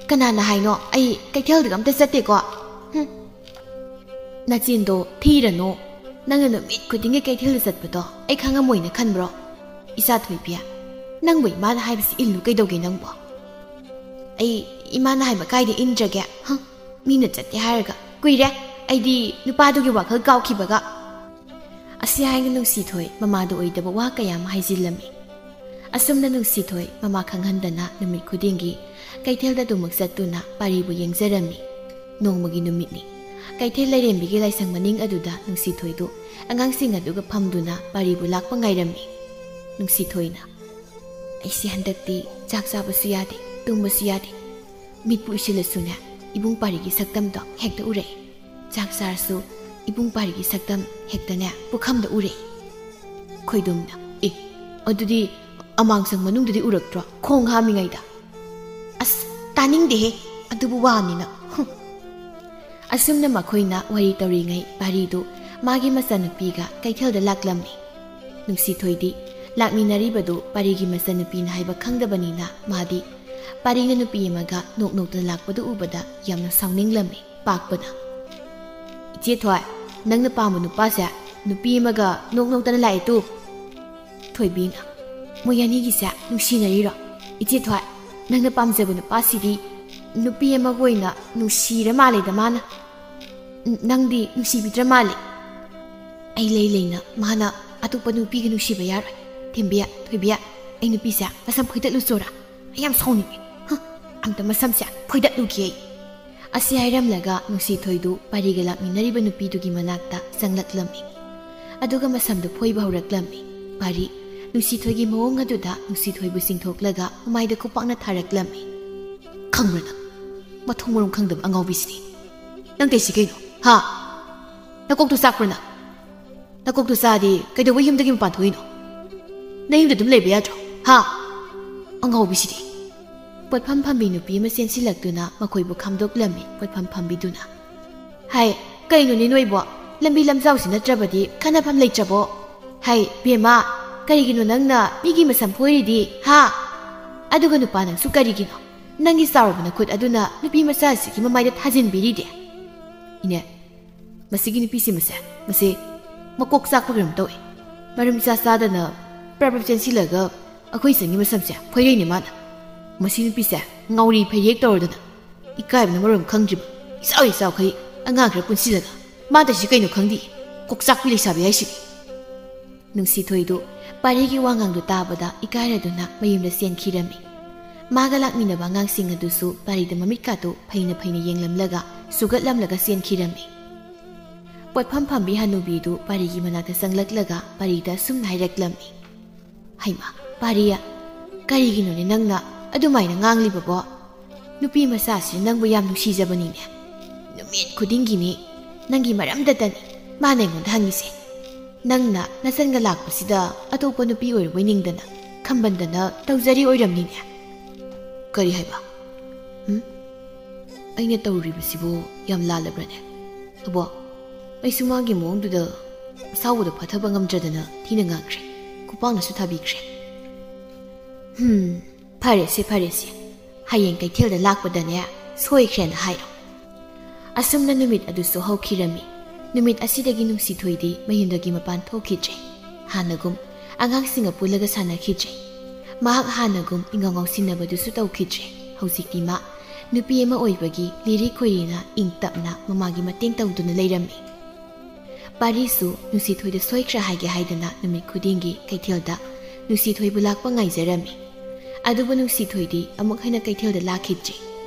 "ꯀꯅꯥꯅ ꯍꯥꯏꯅꯣ ꯑꯩ ꯀꯩꯊꯦꯜꯗꯒ ꯑꯝꯇ ꯆꯠꯇꯦꯀꯣ?" "ꯍꯨꯝ, ꯅꯆꯤꯟꯗꯣ ꯊꯤꯔꯅꯨ꯫ ꯅꯪꯅ ꯅꯨꯃꯤꯠ ꯈꯨꯗꯤꯡꯒꯤ ꯀꯩꯊꯦꯜꯗ ꯆꯠꯄꯗꯣ ꯑꯩ ꯈꯪꯉꯝꯃꯣꯏꯅ ꯈꯟꯕ꯭ꯔꯣ? ꯏꯆꯥ ꯊꯣꯏꯕꯤ, ꯅꯪꯕꯨ ꯏꯃꯥꯅ ꯍꯥꯏꯕꯁꯤ ꯏꯜꯂꯨ ꯀꯩꯗꯧꯒꯦ ꯅꯪꯕꯣ?" "ꯑꯩ ꯏꯃꯥꯅ ꯍꯥꯏꯕ ꯀꯥꯏꯗ ꯏꯟꯗ꯭ꯔꯒꯦ? ꯍ? ꯃꯤꯅ ꯆꯠꯇꯦ ꯍꯥꯏꯔꯒ ꯀꯨꯏꯔꯦ ꯑꯩꯗꯤ ꯅꯨꯄꯥꯗꯨꯒꯤ ꯋꯥꯈꯜ ꯀꯥꯎꯈꯤꯕꯒ꯫" ꯑꯁꯤ ꯍꯥꯏꯅ ꯅꯨꯡꯁꯤꯊꯣꯏ ꯃꯃꯥꯗ ꯑꯣꯏꯗꯕ ꯋꯥ ꯀꯌꯥ ꯑꯃ ꯍꯥꯏꯖꯤꯜꯂꯝꯃꯤ꯫ ꯑꯁꯨꯝꯅ ꯅꯨꯡꯁꯤꯊꯣꯏ ꯃꯃꯥ ꯈꯪꯍꯟꯗꯅ ꯅꯨꯃꯤꯠ ꯈꯨꯗꯤꯡꯒꯤ ꯀꯩꯊꯦꯜꯗ ꯑꯗꯨꯃꯛ ꯆꯠꯇꯨꯅ ꯄꯥꯔꯤꯕꯨ ꯌꯦꯡꯖꯔꯝꯃꯤ꯫ ꯅꯣꯡꯃꯒꯤ ꯅꯨꯃꯤꯠꯅꯤ꯫ ꯀꯩꯊꯦꯜ ꯂꯩꯔꯦꯝꯕꯤꯒꯤ ꯂꯥꯏꯁꯪ ꯃꯅꯤꯡ ꯑꯗꯨꯗ ꯅꯨꯡꯁꯤꯊꯣꯏꯗꯨ ꯑꯉꯥꯡꯁꯤꯡ ꯑꯗꯨꯒ ꯐꯝꯗꯨꯅ ꯄꯥꯔꯤꯕꯨ ꯂꯥꯛꯄ ꯉꯥꯏꯔꯝꯃꯤ꯫ ꯅꯨꯡꯁꯤꯊꯣꯏꯅ, "ꯑꯩꯁꯦ ꯍꯟꯗꯛꯇꯤ ꯆꯥꯛ ꯆꯥꯕꯁꯨ ꯌꯥꯗꯦ, ꯇꯨꯝꯕꯁꯨ ꯌꯥꯗꯦ꯫ ꯃꯤꯠꯄꯨ ꯎꯏꯁꯤꯜꯂꯁꯨꯅꯦ, ꯏꯕꯨꯡ ꯄꯥꯔꯤꯒꯤ ꯁꯛꯇꯝꯗꯣ ꯍꯦꯛꯇ ꯎꯔꯛꯏ꯫ ꯆꯥꯛ ꯆꯥꯔꯁꯨ ꯏꯕꯨꯡ ꯄꯥꯔꯤꯒꯤ ꯁꯛꯇꯝ ꯍꯦꯛꯇꯅꯦ ꯄꯨꯈꯝꯗ ꯎꯔꯛꯏ꯫" ꯈꯣꯏꯗꯨꯝꯅ, "ꯑꯦ, ꯑꯗꯨꯗꯤ ꯑꯃꯥꯡꯁꯪ ꯃꯅꯨꯡꯗꯗꯤ ꯎꯔꯛꯇ꯭ꯔꯣ, ꯈꯣꯡ ꯍꯥꯝꯃꯤꯉꯩꯗ?" "ꯑꯁ, ꯇꯥꯅꯤꯡꯗꯦꯍꯦ, ꯑꯗꯨꯕꯨ ꯋꯥꯅꯤꯅ꯫ ꯍꯨꯝ꯫" ꯑꯁꯨꯝꯅ ꯃꯈꯣꯏꯅ ꯋꯥꯔꯤ ꯇꯧꯔꯤꯉꯩ ꯄꯥꯔꯤꯗꯨ ꯃꯥꯒꯤ ꯃꯆꯟꯅꯨꯄꯤꯒ ꯀꯩꯊꯦꯜꯗ ꯂꯥꯛꯂꯝꯃꯤ꯫ ꯅꯨꯡꯁꯤꯊꯣꯏꯗꯤ ꯂꯥꯛꯃꯤꯟꯅꯔꯤꯕꯗꯨ ꯄꯥꯔꯤꯒꯤ ꯃꯆꯟꯅꯨꯄꯤꯅ ꯍꯥꯏꯕ ꯈꯪꯗꯕꯅꯤꯅ ꯃꯥꯗꯤ ꯄꯥꯔꯤꯅ ꯅꯨꯄꯤ ꯑꯃꯒ ꯅꯣꯛ ꯅꯣꯛꯇꯅ ꯂꯥꯛꯄꯗꯨ ꯎꯕꯗ ꯌꯥꯝꯅ ꯁꯥꯎꯅꯤꯡꯂꯝꯃꯤ꯫ ꯄꯥꯛꯄꯅ, "ꯏꯆꯦ ꯊꯣꯏ, ꯅꯪꯅ ꯄꯥꯝꯕ ꯅꯨꯄꯥꯁꯦ ꯅꯨꯄꯤ ꯑꯃꯒ ꯅꯣꯛ ꯅꯣꯛꯇꯅ ꯂꯥꯛꯑꯦ ꯇꯨ꯫" ꯊꯣꯏꯕꯤꯅ, "ꯃꯣꯏ ꯑꯅꯤꯒꯤꯁꯦ ꯅꯨꯡꯁꯤꯅꯔꯤꯔꯣ? ꯏꯆꯦ ꯊꯣꯏ, ꯅꯪꯅ ꯄꯥꯝꯖꯕ ꯅꯨꯄꯥꯁꯤꯗꯤ ꯅꯨꯄꯤ ꯑꯃꯒ ꯑꯣꯏꯅ ꯅꯨꯡꯁꯤꯔ ꯃꯥꯜꯂꯦꯗ ꯃꯥꯅ꯫ ꯅ-, ꯅꯪꯗꯤ ꯅꯨꯡꯁꯤꯕꯤꯗ꯭ꯔ ꯃꯥꯜꯂꯦ꯫ ꯑꯩ ꯂꯩ ꯂꯩꯅ ꯃꯥꯅ ꯑꯇꯣꯞꯄ ꯅꯨꯄꯤꯒ ꯅꯨꯡꯁꯤꯕ ꯌꯥꯔꯣꯏ꯫ ꯊꯦꯝꯕꯤ, ꯊꯣꯏꯕꯤ, ꯑꯩ ꯅꯨꯄꯤꯁꯦ ꯃꯁꯝ ꯐꯣꯏꯗꯠꯂꯨꯆꯣꯔꯥ? ꯑꯩ ꯌꯥꯝ ꯁꯥꯎꯅꯤꯡꯉꯦ꯫ ꯍ, ꯑꯝꯇ ꯃꯁꯝꯁꯦ ꯐꯣꯏꯗꯠꯂꯨꯒꯦ ꯑꯩ꯫" ꯑꯁꯤ ꯍꯥꯏꯔꯝꯂꯒ ꯅꯨꯡꯁꯤꯊꯣꯏꯗꯨ ꯄꯥꯔꯤꯒ ꯂꯥꯛꯃꯤꯟꯅꯔꯤꯕ ꯅꯨꯄꯤꯗꯨꯒꯤ ꯃꯅꯥꯛꯇ ꯆꯪꯂꯛꯂꯝꯃꯤ꯫ ꯑꯗꯨꯒ ꯃꯁꯝꯗꯨ ꯐꯣꯏꯕ ꯍꯧꯔꯛꯂꯝꯃꯤ꯫ ꯄꯥꯔꯤ, ꯅꯨꯡꯁꯤꯊꯣꯏꯒꯤ ꯃꯑꯣꯡ ꯑꯗꯨꯗ ꯅꯨꯡꯁꯤꯊꯣꯏꯕꯨ ꯆꯤꯡꯊꯣꯛꯂꯒ ꯃꯃꯥꯏꯗ ꯈꯨꯄꯥꯛꯅ ꯊꯥꯔꯛꯂꯝꯃꯤ꯫ "ꯈꯪꯕ꯭ꯔꯥ ꯅꯪ? ꯃꯊꯣꯡ ꯃꯔꯝ ꯈꯪꯗꯕ ꯑꯉꯥꯎꯕꯤꯁꯤꯗꯤ꯫ ꯅꯪ ꯇꯧꯏꯁꯤ ꯀꯩꯅꯣ? ꯍꯥ? ꯅꯀꯣꯛꯇꯨ ꯆꯥꯛꯄ꯭ꯔꯥ ꯅꯪ? ꯅꯀꯣꯛꯇꯨ ꯆꯥꯛꯑꯗꯤ ꯀꯩꯗꯧꯕꯩ ꯌꯨꯝꯗꯒꯤ ꯃꯄꯥꯟ ꯊꯣꯛꯏꯅꯣ? ꯅꯌꯨꯝꯗ ꯑꯗꯨꯝ ꯂꯩꯕ ꯌꯥꯗ꯭ꯔꯣ? ꯍꯥ? ꯑꯉꯥꯎꯕꯤꯁꯤꯗꯤ꯫" ꯄꯣꯠꯐꯝ ꯐꯝꯕꯤ ꯅꯨꯄꯤ ꯑꯃ ꯆꯦꯟꯁꯤꯜꯂꯛꯇꯨꯅ ꯃꯈꯣꯏꯕꯨ ꯈꯥꯝꯗꯣꯛꯂꯝꯃꯤ꯫ ꯄꯣꯠꯐꯝ ꯐꯝꯕꯤꯗꯨꯅ, "ꯍꯥꯏ, ꯀꯩꯅꯣꯅꯦ ꯅꯣꯏꯕꯣ? ꯂꯝꯕꯤ ꯂꯝꯖꯥꯎꯁꯤ ꯅꯠꯇ꯭ꯔꯕꯗꯤ ꯈꯟꯅꯐꯝ ꯂꯩꯇ꯭ꯔꯕꯣ? ꯍꯥꯏ, ꯕꯦꯝꯃ, ꯀꯔꯤꯒꯤꯅꯣ ꯅꯪꯅ ꯃꯤꯒꯤ ꯃꯁꯝ ꯐꯣꯏꯔꯤꯗꯤ, ꯍꯥ? ꯑꯗꯨꯒ ꯅꯨꯄꯥ ꯅꯪꯁꯨ ꯀꯔꯤꯒꯤꯅꯣ ꯅꯪꯒꯤ ꯆꯥꯎꯔꯕ ꯅꯈꯨꯠ ꯑꯗꯨꯅ ꯅꯨꯄꯤ ꯃꯆꯥꯁꯤꯒꯤ ꯃꯃꯥꯏꯗ ꯊꯥꯖꯤꯟꯕꯤꯔꯤꯗꯤ?" "ꯏꯅꯦ, ꯃꯁꯤꯒꯤ ꯅꯨꯄꯤꯁꯤ ꯃꯁꯦ, ꯃꯁꯤ ꯃꯀꯣꯛ ꯆꯥꯛꯄ ꯀꯩꯅꯣꯝ ꯇꯧꯏ꯫ ꯃꯔꯝ ꯏꯆꯥ ꯆꯥꯗꯅ ꯄ꯭ꯔꯞ ꯄ꯭ꯔꯞ ꯆꯦꯟꯁꯤꯜꯂꯒ ꯑꯩꯈꯣꯏ ꯏꯆꯟꯒꯤ ꯃꯁꯝꯁꯦ ꯐꯣꯏꯔꯛꯏꯅꯦ ꯃꯥꯅ꯫ ꯃꯁꯤ ꯅꯨꯄꯤꯁꯦ ꯉꯥꯎꯔꯤ ꯐꯩꯔꯦꯛ ꯇꯧꯔꯗꯅ ꯏꯀꯥꯏꯕꯅ ꯃꯔꯣꯜ ꯑꯃ ꯈꯪꯗ꯭ꯔꯤꯕ꯫ ꯏꯆꯥꯎ ꯏꯆꯥꯎꯈꯩ ꯑꯉꯥꯡ ꯈꯔ ꯄꯨꯟꯁꯤꯜꯂꯒ ꯃꯥ ꯇꯧꯏꯁꯤ ꯀꯩꯅꯣ ꯈꯪꯗꯦ꯫ ꯀꯣꯛ ꯆꯥꯛꯄꯤ ꯂꯩꯁꯥꯕꯤ ꯍꯥꯏꯁꯤꯗꯤ꯫" ꯅꯨꯡꯁꯤꯊꯣꯏꯗꯨ ꯄꯥꯔꯤꯒꯤ ꯋꯥꯉꯥꯡꯗꯨ ꯇꯥꯕꯗ ꯏꯀꯥꯏꯔꯗꯨꯅ ꯃꯌꯨꯝꯗ ꯆꯦꯟꯈꯤꯔꯝꯃꯤ꯫ ꯃꯥꯒ ꯂꯥꯛꯃꯤꯟꯅꯕ ꯑꯉꯥꯡꯁꯤꯡ ꯑꯗꯨꯁꯨ ꯄꯥꯔꯤꯗ ꯃꯃꯤꯠꯀꯥꯗꯨ ꯐꯩꯅ ꯐꯩꯅ ꯌꯦꯡꯂꯝꯂꯒ ꯁꯨꯒꯠꯂꯝꯂꯒ ꯆꯦꯟꯈꯤꯔꯝꯃꯤ꯫ ꯄꯣꯠꯐꯝ ꯐꯝꯕꯤ ꯍꯅꯨꯕꯤꯗꯨ ꯄꯥꯔꯤꯒꯤ ꯃꯅꯥꯛꯇ ꯆꯪꯂꯛꯂꯒ ꯄꯥꯔꯤꯗ ꯑꯁꯨꯝꯅ ꯍꯥꯏꯔꯛꯂꯝꯃꯤ, "ꯍꯩꯃꯥ, ꯄꯥꯔꯤ, ꯀꯔꯤꯒꯤꯅꯣꯅꯦ ꯅꯪꯅ ꯑꯗꯨꯃꯥꯏꯅ ꯉꯥꯡꯂꯤꯕꯕꯣ? ꯅꯨꯄꯤ ꯃꯆꯥꯁꯤ ꯅꯪꯕꯨ ꯌꯥꯝ ꯅꯨꯡꯁꯤꯖꯕꯅꯤꯅꯦ꯫ ꯅꯨꯃꯤꯠ ꯈꯨꯗꯤꯡꯒꯤꯅꯤ ꯅꯪꯒꯤ ꯃꯔꯝꯗꯇꯅꯤ ꯃꯥꯅ ꯑꯩꯉꯣꯟꯗ ꯍꯪꯉꯤꯁꯦ꯫ ꯅꯪꯅ ꯅꯆꯟꯒ ꯂꯥꯛꯄꯁꯤꯗ ꯑꯇꯣꯞꯄ ꯅꯨꯄꯤ ꯑꯣꯏꯔꯕꯣꯏ ꯅꯤꯡꯗꯅ ꯈꯝꯕꯟꯗꯅ ꯇꯧꯖꯔꯤ ꯑꯣꯏꯔꯝꯅꯤꯅꯦ꯫" "ꯀꯔꯤ ꯍꯥꯏꯕ? ꯎꯝ? ꯑꯩꯅ ꯇꯧꯔꯤꯕꯁꯤꯕꯨ ꯌꯥꯝ ꯂꯥꯜꯂꯕ꯭ꯔꯅꯦ? ꯑꯕꯣ, ꯑꯩꯁꯨ ꯃꯥꯒꯤ ꯃꯑꯣꯡꯗꯨꯗ ꯑꯁꯥꯎꯕꯗ ꯐꯥꯊꯕ ꯉꯝꯗ꯭ꯔꯗꯅ ꯊꯤꯅ ꯉꯥꯡꯈ꯭ꯔꯦ꯫ ꯈꯨꯄꯥꯛꯅꯁꯨ ꯊꯥꯕꯤꯈ꯭ꯔꯦ꯫" "ꯍꯝ, ꯐꯔꯦꯁꯦ, ꯐꯔꯦꯁꯦ꯫ ꯍꯌꯦꯡ ꯀꯩꯊꯦꯜꯗ ꯂꯥꯛꯄꯗꯅꯦ ꯁꯣꯏꯈ꯭ꯔꯦꯅ ꯍꯥꯏꯔꯣ꯫" ꯑꯁꯨꯝꯅ ꯅꯨꯃꯤꯠ ꯑꯗꯨꯁꯨ ꯍꯧꯈꯤꯔꯝꯃꯤ꯫ ꯅꯨꯃꯤꯠ ꯑꯁꯤꯗꯒꯤ ꯅꯨꯡꯁꯤꯊꯣꯏꯗꯤ ꯃꯌꯨꯝꯗꯒꯤ ꯃꯄꯥꯟ ꯊꯣꯛꯈꯤꯗ꯭ꯔꯦ꯫ ꯍꯥꯟꯅꯒꯨꯝ ꯑꯉꯥꯡꯁꯤꯡꯒ ꯄꯨꯜꯂꯒ ꯁꯥꯟꯅꯈꯤꯗ꯭ꯔꯦ꯫ ꯃꯍꯥꯛ ꯍꯥꯟꯅꯒꯨꯝ ꯏꯉꯥꯎ ꯉꯥꯎꯁꯤꯟꯅꯕꯗꯨꯁꯨ ꯇꯧꯈꯤꯗ꯭ꯔꯦ꯫ ꯍꯧꯖꯤꯛꯇꯤ ꯃꯥ ꯅꯨꯄꯤ ꯑꯃ ꯑꯣꯏꯕꯒꯤ ꯂꯤꯔꯤ ꯈꯣꯏꯔꯤꯅ ꯏꯪ ꯇꯞꯅ ꯃꯃꯥꯒꯤ ꯃꯇꯦꯡ ꯇꯧꯗꯨꯅ ꯂꯩꯔꯝꯃꯤ꯫ ꯄꯥꯔꯤꯁꯨ ꯅꯨꯡꯁꯤꯊꯣꯏꯗ ꯁꯣꯏꯈ꯭ꯔꯦ ꯍꯥꯏꯒꯦ ꯍꯥꯏꯗꯅ ꯅꯨꯃꯤꯠ ꯈꯨꯗꯤꯡꯒꯤ ꯀꯩꯊꯦꯜꯗ ꯅꯨꯡꯁꯤꯊꯣꯏꯕꯨ ꯂꯥꯛꯄ ꯉꯥꯏꯖꯔꯝꯃꯤ꯫ ꯑꯗꯨꯕꯨ ꯅꯨꯡꯁꯤꯊꯣꯏꯗꯤ ꯑꯃꯨꯛ ꯍꯟꯅ ꯀꯩꯊꯦꯜꯗ ꯂꯥꯛꯈꯤꯗ꯭ꯔꯦ꯫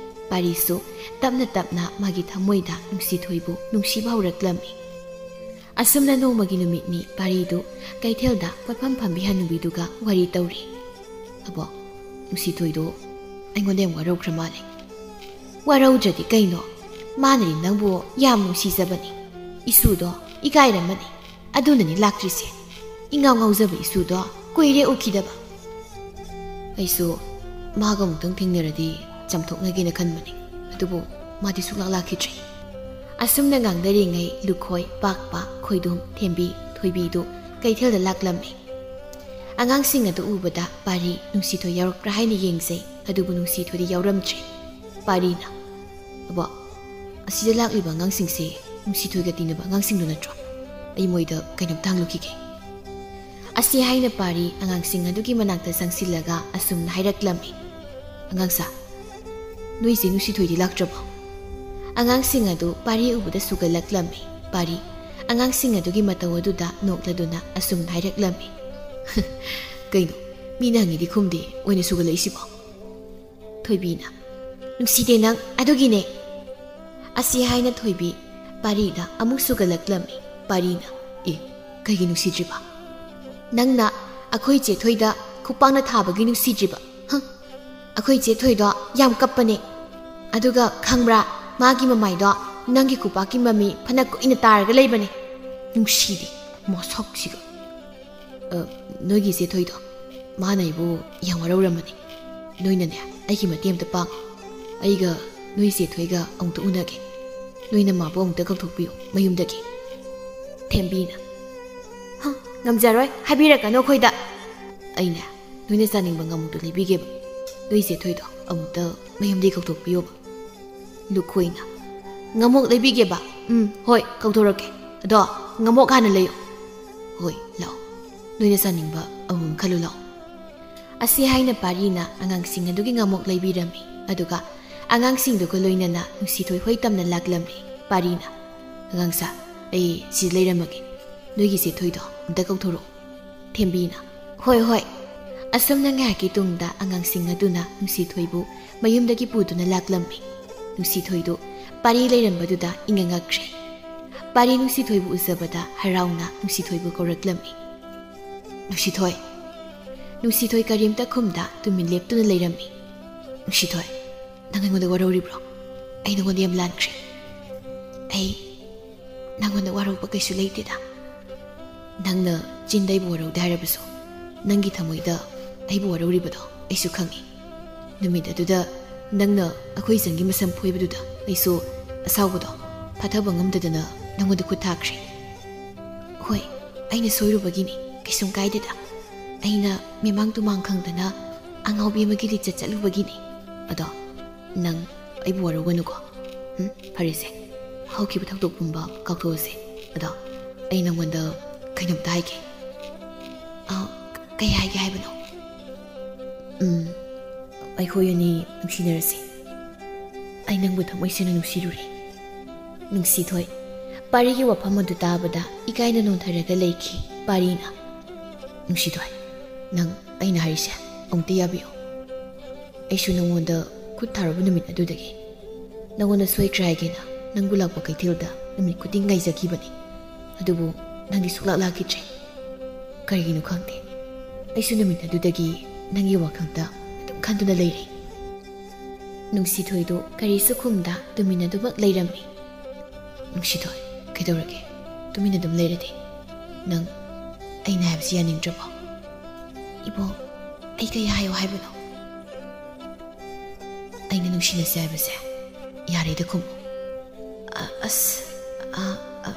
ꯄꯥꯔꯤꯁꯨ ꯇꯞꯅ ꯇꯞꯅ ꯃꯥꯒꯤ ꯊꯃꯣꯏꯗ ꯅꯨꯡꯁꯤꯊꯣꯏꯕꯨ ꯅꯨꯡꯁꯤꯕ ꯍꯧꯔꯛꯂꯝꯃꯤ꯫ ꯑꯁꯨꯝꯅ ꯅꯣꯡꯃꯒꯤ ꯅꯨꯃꯤꯠꯅꯤ ꯄꯥꯔꯤꯗꯨ ꯀꯩꯊꯦꯜꯗ ꯄꯣꯠꯐꯝ ꯐꯝꯕꯤ ꯍꯅꯨꯕꯤꯗꯨꯒ ꯋꯥꯔꯤ ꯇꯧꯔꯤ꯫ "ꯑꯕꯣ, ꯅꯨꯡꯁꯤꯊꯣꯏꯗꯣ ꯑꯩꯉꯣꯟꯗ ꯌꯥꯝ ꯋꯥꯔꯧꯈ꯭ꯔ ꯃꯥꯜꯂꯦ꯫" "ꯋꯥꯔꯧꯗ꯭ꯔꯗꯤ ꯀꯩꯅꯣ? ꯃꯥꯅꯗꯤ ꯅꯪꯕꯨ ꯌꯥꯝ ꯅꯨꯡꯁꯤꯖꯕꯅꯤ꯫ ꯏꯁꯨꯗꯣ ꯏꯀꯥꯏꯔꯝꯃꯅꯤ꯫ ꯑꯗꯨꯅꯅꯤ ꯂꯥꯛꯇ꯭ꯔꯤꯁꯦ꯫ ꯏꯉꯥꯎ ꯉꯥꯎꯖꯕ ꯏꯁꯨꯗꯣ ꯀꯨꯏꯔꯦ ꯎꯈꯤꯗꯕ꯫" "ꯑꯩꯁꯨ ꯃꯥꯒ ꯑꯃꯨꯛꯇꯪ ꯊꯦꯡꯅꯔꯗꯤ ꯆꯥꯝꯊꯣꯛꯅꯒꯦꯅ ꯈꯟꯕꯅꯤ꯫ ꯑꯗꯨꯕꯨ ꯃꯥꯗꯤ ꯁꯨꯛꯂꯥꯛ ꯂꯥꯛꯈꯤꯗ꯭ꯔꯦ꯫" ꯑꯁꯨꯝꯅ ꯉꯥꯡꯅꯔꯤꯉꯩ ꯂꯨꯈꯣꯏ, ꯄꯥꯛꯄ, ꯈꯣꯏꯗꯣꯝ, ꯊꯦꯝꯕꯤ, ꯊꯣꯏꯕꯤꯗꯨ ꯀꯩꯊꯦꯜꯗ ꯂꯥꯛꯂꯝꯃꯤ꯫ ꯑꯉꯥꯡꯁꯤꯡ ꯑꯗꯨ ꯎꯕꯗ ꯄꯥꯔꯤ ꯅꯨꯡꯁꯤꯊꯣꯏ ꯌꯥꯎꯔꯛꯄ꯭ꯔꯥ ꯍꯥꯏꯅ ꯌꯦꯡꯖꯩ, ꯑꯗꯨꯕꯨ ꯅꯨꯡꯁꯤꯊꯣꯏꯗꯤ ꯌꯥꯎꯔꯝꯗ꯭ꯔꯦ꯫ ꯄꯥꯔꯤꯅ, "ꯑꯕꯣ, ꯑꯁꯤꯗ ꯂꯥꯛꯂꯤꯕ ꯑꯉꯥꯡꯁꯤꯡꯁꯦ ꯅꯨꯡꯁꯤꯊꯣꯏꯒ ꯇꯤꯟꯅꯕ ꯑꯉꯥꯡꯁꯤꯡꯗꯨ ꯅꯠꯇ꯭ꯔꯣ? ꯑꯩ ꯃꯣꯏꯗ ꯀꯩꯅꯣꯝꯇ ꯍꯪꯂꯨꯈꯤꯒꯦ꯫" ꯑꯁꯤ ꯍꯥꯏꯅ ꯄꯥꯔꯤ ꯑꯉꯥꯡꯁꯤꯡ ꯑꯗꯨꯒꯤ ꯃꯅꯥꯛꯇ ꯆꯪꯁꯤꯜꯂꯒ ꯑꯁꯨꯝꯅ ꯍꯥꯏꯔꯛꯂꯝꯃꯤ, "ꯑꯉꯥꯡꯁꯥ, ꯅꯣꯏꯁꯦ ꯅꯨꯡꯁꯤꯊꯣꯏꯗꯤ ꯂꯥꯛꯇ꯭ꯔꯕꯣ?" ꯑꯉꯥꯡꯁꯤꯡ ꯑꯗꯨ ꯄꯥꯔꯤ ꯎꯕꯗ ꯁꯨꯒꯠꯂꯛꯂꯝꯃꯤ꯫ ꯄꯥꯔꯤ ꯑꯉꯥꯡꯁꯤꯡ ꯑꯗꯨꯒꯤ ꯃꯇꯧ ꯑꯗꯨꯗ ꯅꯣꯛꯂꯗꯨꯅ ꯑꯁꯨꯝꯅ ꯍꯥꯏꯔꯛꯂꯝꯃꯤ, "ꯀꯩꯅꯣ, ꯃꯤꯅ ꯍꯪꯉꯤꯗꯤ ꯈꯨꯝꯗꯦ, ꯑꯣꯏꯅ ꯁꯨꯒꯠꯂꯛꯏꯁꯤꯕꯣ?" ꯊꯣꯏꯕꯤꯅ, "ꯅꯨꯡꯁꯤꯗꯦ ꯅꯪ, ꯑꯗꯨꯒꯤꯅꯦ꯫" ꯑꯁꯤ ꯍꯥꯏꯅ ꯊꯣꯏꯕꯤ ꯄꯥꯔꯤꯗ ꯑꯃꯨꯛ ꯁꯨꯒꯠꯂꯛꯂꯝꯃꯤ꯫ ꯄꯥꯔꯤꯅ, "ꯑꯦ, ꯀꯩꯒꯤ ꯅꯨꯡꯁꯤꯗ꯭ꯔꯤꯕ? ꯅꯪꯅ ꯑꯩꯈꯣꯏ ꯆꯦ ꯊꯣꯏꯗ ꯈꯨꯄꯥꯛꯅ ꯊꯥꯕꯒꯤ ꯅꯨꯡꯁꯤꯗ꯭ꯔꯤꯕ? ꯍ? ꯑꯩꯈꯣꯏ ꯆꯦ ꯊꯣꯏꯗꯣ ꯌꯥꯝ ꯀꯞꯄꯅꯦ꯫ ꯑꯗꯨꯒ ꯈꯪꯕ꯭ꯔꯥ, ꯃꯥꯒꯤ ꯃꯃꯥꯏꯗꯣ ꯅꯪꯒꯤ ꯈꯨꯄꯥꯛꯀꯤ ꯃꯃꯤ ꯐꯅ ꯀꯨꯏꯅ ꯇꯥꯔꯒ ꯂꯩꯕꯅꯦ꯫ ꯅꯨꯡꯁꯤꯗꯦ, ꯃꯁꯛꯁꯤꯒ꯫ ꯑ, ꯅꯣꯏꯒꯤ ꯆꯦ ꯊꯣꯏꯗꯣ, ꯃꯥꯅ ꯑꯩꯕꯨ ꯌꯥꯝ ꯋꯥꯔꯧꯔꯝꯃꯅꯤ꯫ ꯅꯣꯏꯅꯅꯦ, ꯑꯩꯒꯤ ꯃꯇꯦꯡ ꯑꯝꯇ ꯄꯥꯡꯉꯣ꯫ ꯑꯩꯒ ꯅꯣꯏ ꯆꯦ ꯊꯣꯏꯒ ꯑꯃꯨꯛꯇ ꯎꯅꯒꯦ꯫ ꯅꯣꯏꯅ ꯃꯥꯕꯨ ꯑꯃꯨꯛꯇ ꯀꯧꯊꯣꯛꯄꯤꯌꯨ ꯃꯌꯨꯝꯗꯒꯤ꯫" ꯊꯦꯝꯕꯤꯅ, "ꯍ, ꯉꯝꯖꯔꯣꯏ, ꯍꯥꯏꯕꯤꯔꯛꯀꯅꯨ ꯑꯩꯈꯣꯏꯗ꯫ ꯑꯩꯅꯦ, ꯅꯣꯏꯅ ꯆꯥꯅꯤꯡꯕ ꯉꯥꯃꯨꯗꯨ ꯂꯩꯕꯤꯒꯦꯕ꯫ ꯅꯣꯏ ꯆꯦ ꯊꯣꯏꯗꯣ ꯑꯃꯨꯛꯇ ꯃꯌꯨꯝꯗꯒꯤ ꯀꯧꯊꯣꯛꯄꯤꯌꯣꯕ꯫" ꯂꯨꯈꯣꯏꯅ, "ꯉꯥꯃꯣꯛ ꯂꯩꯕꯤꯒꯦꯕ꯫ ꯎꯝ, ꯍꯣꯏ, ꯀꯧꯊꯣꯔꯛꯀꯦ꯫ ꯑꯗꯣ ꯉꯥꯃꯣꯛ ꯍꯥꯟꯅ ꯂꯩꯌꯨ꯫" "ꯍꯣꯏ, ꯂꯥꯛꯑꯣ꯫ ꯅꯣꯏꯅ ꯆꯥꯅꯤꯡꯕ ꯑꯃꯃꯝ ꯈꯜꯂꯨ ꯂꯥꯛꯑꯣ꯫" ꯑꯁꯤ ꯍꯥꯏꯅ ꯄꯥꯔꯤꯅ ꯑꯉꯥꯡꯁꯤꯡ ꯑꯗꯨꯒꯤ ꯉꯥꯃꯣꯛ ꯂꯩꯕꯤꯔꯝꯃꯤ꯫ ꯑꯗꯨꯒ ꯑꯉꯥꯡꯁꯤꯡꯗꯨꯒ ꯂꯣꯏꯅꯅ ꯅꯨꯡꯁꯤꯊꯣꯏ ꯍꯣꯏ ꯇꯝꯅ ꯂꯥꯛꯂꯝꯃꯤ꯫ ꯄꯥꯔꯤꯅ, "ꯑꯉꯥꯡꯁꯥ, ꯑꯩ ꯁꯤꯗ ꯂꯩꯔꯝꯃꯒꯦ꯫ ꯅꯣꯏꯒꯤ ꯆꯦ ꯊꯣꯏꯗꯣ ꯑꯝꯇ ꯀꯧꯊꯣꯔꯛꯑꯣ꯫" ꯊꯦꯝꯕꯤꯅ, "ꯍꯣꯏ, ꯍꯣꯏ꯫" ꯑꯁꯨꯝꯅ ꯉꯥꯏꯍꯥꯛꯀꯤ ꯇꯨꯡꯗ ꯑꯉꯥꯡꯁꯤꯡ ꯑꯗꯨꯅ ꯅꯨꯡꯁꯤꯊꯣꯏꯕꯨ ꯃꯌꯨꯝꯗꯒꯤ ꯄꯨꯗꯨꯅ ꯂꯥꯛꯂꯝꯃꯤ꯫ ꯅꯨꯡꯁꯤꯊꯣꯏꯗꯨ ꯄꯥꯔꯤ ꯂꯩꯔꯝꯕꯗꯨꯗ ꯏꯉꯛ ꯉꯛꯈ꯭ꯔꯦ꯫ ꯄꯥꯔꯤ ꯅꯨꯡꯁꯤꯊꯣꯏꯕꯨ ꯎꯖꯕꯗ ꯍꯔꯥꯎꯅ ꯅꯨꯡꯁꯤꯊꯣꯏꯕꯨ ꯀꯧꯔꯛꯂꯝꯃꯤ꯫ "ꯅꯨꯡꯁꯤꯊꯣꯏ꯫" ꯅꯨꯡꯁꯤꯊꯣꯏ ꯀꯔꯤꯝꯇ ꯈꯨꯝꯗ ꯇꯨꯃꯤꯟ ꯂꯦꯞꯇꯨꯅ ꯂꯩꯔꯝꯃꯤ꯫ "ꯅꯨꯡꯁꯤꯊꯣꯏ, ꯅꯪ ꯑꯩꯉꯣꯟꯗ ꯋꯥꯔꯧꯔꯤꯕ꯭ꯔꯣ? ꯑꯩ ꯅꯉꯣꯟꯗ ꯌꯥꯝ ꯂꯥꯟꯈ꯭ꯔꯦ꯫" "ꯑꯩ ꯅꯪꯉꯣꯟꯗ ꯋꯥꯔꯧꯕ ꯀꯩꯁꯨ ꯂꯩꯇꯦꯗ꯫ ꯅꯪꯅ ꯆꯤꯟꯗ ꯑꯩꯕꯨ ꯋꯥꯔꯧꯗꯦ ꯍꯥꯏꯔꯕꯁꯨ, ꯅꯪꯒꯤ ꯊꯃꯣꯏꯗ ꯑꯩꯕꯨ ꯋꯥꯔꯧꯔꯤꯕꯗꯣ ꯑꯩꯁꯨ ꯈꯪꯉꯤ꯫ ꯅꯨꯃꯤꯠ ꯑꯗꯨꯗ ꯅꯪꯅ ꯑꯩꯈꯣꯏ ꯏꯆꯟꯒꯤ ꯃꯁꯝ ꯐꯣꯏꯕꯗꯨꯗ ꯑꯩꯁꯨ ꯑꯁꯥꯎꯕꯗꯣ ꯐꯥꯊꯕ ꯉꯝꯗꯗꯅ ꯅꯪꯉꯣꯟꯗ ꯈꯨꯠ ꯊꯥꯈ꯭ꯔꯦ꯫" "ꯍꯣꯏ, ꯑꯩꯅ ꯁꯣꯏꯔꯨꯕꯒꯤꯅꯤ, ꯀꯩꯁꯨꯝ ꯀꯥꯏꯗꯦꯗ꯫ ꯑꯩꯅ ꯃꯤꯃꯥꯡ ꯇꯨꯃꯥꯡ ꯈꯪꯗꯅ ꯑꯉꯥꯎꯕꯤ ꯑꯃꯒꯤ ꯂꯤꯆꯠ ꯆꯠꯂꯨꯕꯒꯤꯅꯤ꯫ ꯑꯗꯣ ꯅꯪ ꯑꯩꯕꯨ ꯋꯥꯔꯧꯒꯅꯨꯀꯣ꯫ ꯎꯝ, ꯐꯔꯦꯁꯦ, ꯍꯧꯈꯤꯕ ꯊꯧꯗꯣꯛ ꯄꯨꯝꯕ ꯀꯥꯎꯊꯣꯛꯑꯁꯦ꯫ ꯑꯗꯣ ꯑꯩ ꯅꯪꯉꯣꯟꯗ ꯀꯩꯅꯣꯝꯇ ꯍꯥꯏꯒꯦ꯫" "ꯑ, ꯀꯩ ꯍꯥꯏꯒꯦ ꯍꯥꯏꯕꯅꯣ?" "ꯎꯝ, ꯑꯩꯈꯣꯏ ꯑꯅꯤ ꯅꯨꯡꯁꯤꯅꯔꯁꯤ꯫ ꯑꯩ ꯅꯪꯕꯨ ꯊꯃꯣꯏ ꯁꯦꯡꯅ ꯅꯨꯡꯁꯤꯔꯨꯔꯦ꯫" ꯅꯨꯡꯁꯤꯊꯣꯏ ꯄꯥꯔꯤꯒꯤ ꯋꯥꯐꯝ ꯑꯗꯨ ꯇꯥꯕꯗ ꯏꯀꯥꯏꯅ ꯅꯣꯟꯊꯔꯒ ꯂꯩꯈꯤ꯫ ꯄꯥꯔꯤꯅ, "ꯅꯨꯡꯁꯤꯊꯣꯏ, ꯅꯪ ꯑꯩꯅ ꯍꯥꯏꯔꯤꯁꯦ ꯑꯃꯨꯛꯇ ꯌꯥꯕꯤꯌꯨ꯫ ꯑꯩꯁꯨ ꯅꯉꯣꯟꯗ ꯈꯨꯠ ꯊꯥꯔꯨꯕ ꯅꯨꯃꯤꯠ ꯑꯗꯨꯗꯒꯤ ꯅꯉꯣꯟꯗ ꯁꯣꯏꯈ꯭ꯔꯦ ꯍꯥꯏꯒꯦꯅ ꯅꯪꯕꯨ ꯂꯥꯛꯄ ꯀꯩꯊꯦꯜꯗ ꯅꯨꯃꯤꯠ ꯈꯨꯗꯤꯡ ꯉꯥꯏꯖꯈꯤꯕꯅꯤ꯫ ꯑꯗꯨꯕꯨ ꯅꯪꯗꯤ ꯁꯨꯛꯂꯥꯛ ꯂꯥꯛꯈꯤꯗ꯭ꯔꯦ꯫ ꯀꯔꯤꯒꯤꯅꯣ ꯈꯪꯗꯦ꯫ ꯑꯩꯁꯨ ꯅꯨꯃꯤꯠ ꯑꯗꯨꯗꯒꯤ ꯅꯪꯒꯤ ꯋꯥꯈꯜꯗ ꯑꯗꯨꯝ ꯈꯟꯗꯨꯅ ꯂꯩꯔꯦ꯫ ꯅꯨꯡꯁꯤꯊꯣꯏꯗꯨ ꯀꯔꯤꯁꯨ ꯈꯨꯝꯗ ꯇꯨꯃꯤꯟꯅ ꯑꯗꯨꯃꯛ ꯂꯩꯔꯝꯃꯤ꯫ "ꯅꯨꯡꯁꯤꯊꯣꯏ, ꯀꯩꯗꯧꯔꯒꯦ? ꯇꯨꯃꯤꯟꯅ ꯑꯗꯨꯝ ꯂꯩꯔꯗꯤ꯫ ꯅꯪ ꯑꯩꯅ ꯍꯥꯏꯕꯁꯤ ꯌꯥꯅꯤꯡꯗ꯭ꯔꯕꯣ?" "ꯏꯕꯣꯛ, ꯑꯩ ꯀꯩ ꯍꯥꯏꯌꯣ ꯍꯥꯏꯕꯅꯣ?" "ꯑꯩꯅ ꯅꯨꯡꯁꯤꯅꯁꯦ ꯍꯥꯏꯕꯁꯦ ꯌꯥꯔꯦꯗ ꯈꯨꯝꯃꯨ꯫" "ꯑ-, ꯑꯁ, ꯑ, ꯑ,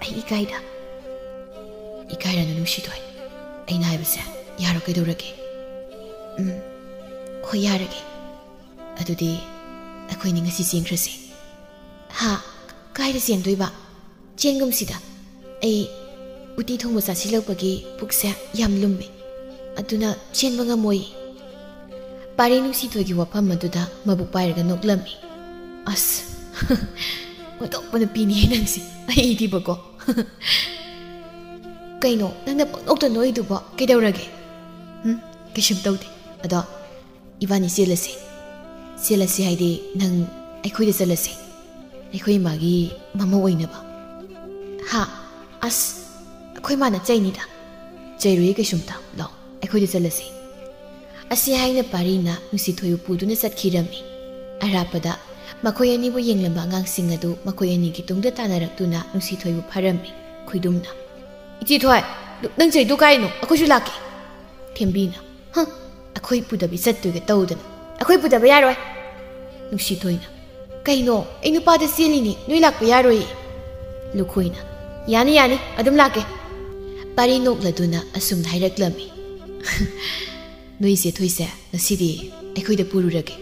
ꯑꯩ ꯏꯀꯥꯏꯗ꯫" "ꯏꯀꯥꯏꯔꯅꯨ ꯅꯨꯡꯁꯤꯊꯣꯏ, ꯑꯩꯅ ꯍꯥꯏꯕꯁꯦ ꯌꯥꯔꯣ ꯀꯩꯗꯧꯔꯒꯦ?" "ꯎꯝ, ꯍꯣꯏ, ꯌꯥꯔꯒꯦ꯫ ꯑꯗꯨꯗꯤ ꯑꯩꯈꯣꯏꯅꯤ ꯉꯁꯤ ꯆꯦꯟꯈ꯭ꯔꯁꯦ꯫" "ꯍꯥ? ꯀꯥꯏꯗ ꯆꯦꯟꯗꯣꯏꯕ?" "ꯆꯦꯟꯒꯨꯝꯁꯤꯗ꯫ ꯑꯩ ꯎꯇꯤ ꯊꯣꯡꯕ ꯆꯥꯁꯤꯜꯂꯛꯄꯒꯤ ꯄꯨꯛꯁꯦ ꯌꯥꯝ ꯂꯨꯝꯃꯦ꯫ ꯑꯗꯨꯅ ꯆꯦꯟꯕ ꯉꯝꯃꯣꯏ꯫" ꯄꯥꯔꯤ ꯅꯨꯡꯁꯤꯊꯣꯏꯒꯤ ꯋꯥꯐꯝ ꯑꯗꯨꯗ ꯃꯕꯨꯛ ꯄꯥꯏꯔꯒ ꯅꯣꯛꯂꯝꯃꯤ꯫ "ꯑꯁ, ꯑꯣꯟꯊꯣꯛꯄ ꯅꯨꯄꯤꯅꯤꯍꯦ ꯅꯪꯁꯦ꯫ ꯑꯩꯗꯤꯕꯀꯣ꯫" "ꯀꯩꯅꯣ ꯅꯪꯅ ꯄꯪꯅꯣꯛꯇ ꯅꯣꯛꯏꯗꯨꯕꯣ? ꯀꯩꯗꯧꯔꯒꯦ?" "ꯎꯝ, ꯀꯩꯁꯨꯝ ꯇꯧꯗꯦ꯫ ꯑꯗꯣ ꯏꯕꯥꯅꯤ ꯆꯦꯜꯂꯁꯦ꯫" "ꯆꯦꯜꯂꯁꯦ ꯍꯥꯏꯗꯤ ꯅꯪ ꯑꯩꯈꯣꯏꯗ ꯆꯠꯂꯁꯦ, ꯑꯩꯈꯣꯏ ꯏꯃꯥꯒꯤ ꯃꯃꯧ ꯑꯣꯏꯅꯕ꯫" "ꯍꯥ? ꯑꯁ, ꯑꯩꯈꯣꯏ ꯃꯥꯅ ꯆꯩꯅꯤꯗ꯫" "ꯆꯩꯔꯣꯏꯌꯦ ꯀꯩꯁꯨꯝꯇ, ꯂꯥꯛꯑꯣ, ꯑꯩꯈꯣꯏꯗ ꯆꯠꯂꯁꯦ꯫" ꯑꯁꯤ ꯍꯥꯏꯅ ꯄꯥꯔꯤꯅ ꯅꯨꯡꯁꯤꯊꯣꯏꯕꯨ ꯄꯨꯗꯨꯅ ꯆꯠꯈꯤꯔꯝꯃꯤ꯫ ꯑꯔꯥꯞꯄꯗ ꯃꯈꯣꯏ ꯑꯅꯤꯕꯨ ꯌꯦꯡꯂꯝꯕ ꯑꯉꯥꯡꯁꯤꯡ ꯑꯗꯨ ꯃꯈꯣꯏ ꯑꯅꯤꯒꯤ ꯇꯨꯡꯗ ꯇꯥꯟꯅꯔꯛꯇꯨꯅ ꯅꯨꯡꯁꯤꯊꯣꯏꯕꯨ ꯐꯥꯔꯝꯃꯤ꯫ ꯈꯣꯏꯗꯨꯝꯅ, "ꯏꯆꯦꯊꯣꯏ, ꯅꯪ ꯆꯩꯗꯨ ꯀꯥꯏꯅꯣ? ꯑꯩꯈꯣꯏꯁꯨ ꯂꯥꯛꯀꯦ꯫" ꯊꯦꯝꯕꯤꯅ, "ꯍ, ꯑꯩꯈꯣꯏ ꯄꯨꯗꯕꯤ ꯆꯠꯇꯣꯏꯒ ꯇꯧꯗꯅ꯫" "ꯑꯩꯈꯣꯏ ꯄꯨꯗꯕ ꯌꯥꯔꯣꯏ꯫" ꯅꯨꯡꯁꯤꯊꯣꯏꯅ, "ꯀꯩꯅꯣ? ꯑꯩ ꯅꯨꯄꯥꯗ ꯆꯦꯜꯂꯤꯅꯤ, ꯅꯣꯏ ꯂꯥꯛꯄ ꯌꯥꯔꯣꯏꯌꯦ꯫" ꯂꯨꯈꯣꯏꯅ, "ꯌꯥꯅꯤ, ꯌꯥꯅꯤ, ꯑꯗꯨꯝ ꯂꯥꯛꯀꯦ꯫" ꯄꯥꯔꯤ ꯅꯣꯛꯂꯗꯨꯅ ꯑꯁꯨꯝꯅ ꯍꯥꯏꯔꯛꯂꯝꯃꯤ꯫ "ꯅꯣꯏ ꯏꯆꯦꯊꯣꯏꯁꯦ ꯉꯁꯤꯗꯤ ꯑꯩꯈꯣꯏꯗ ꯄꯨꯔꯨꯔꯒꯦ꯫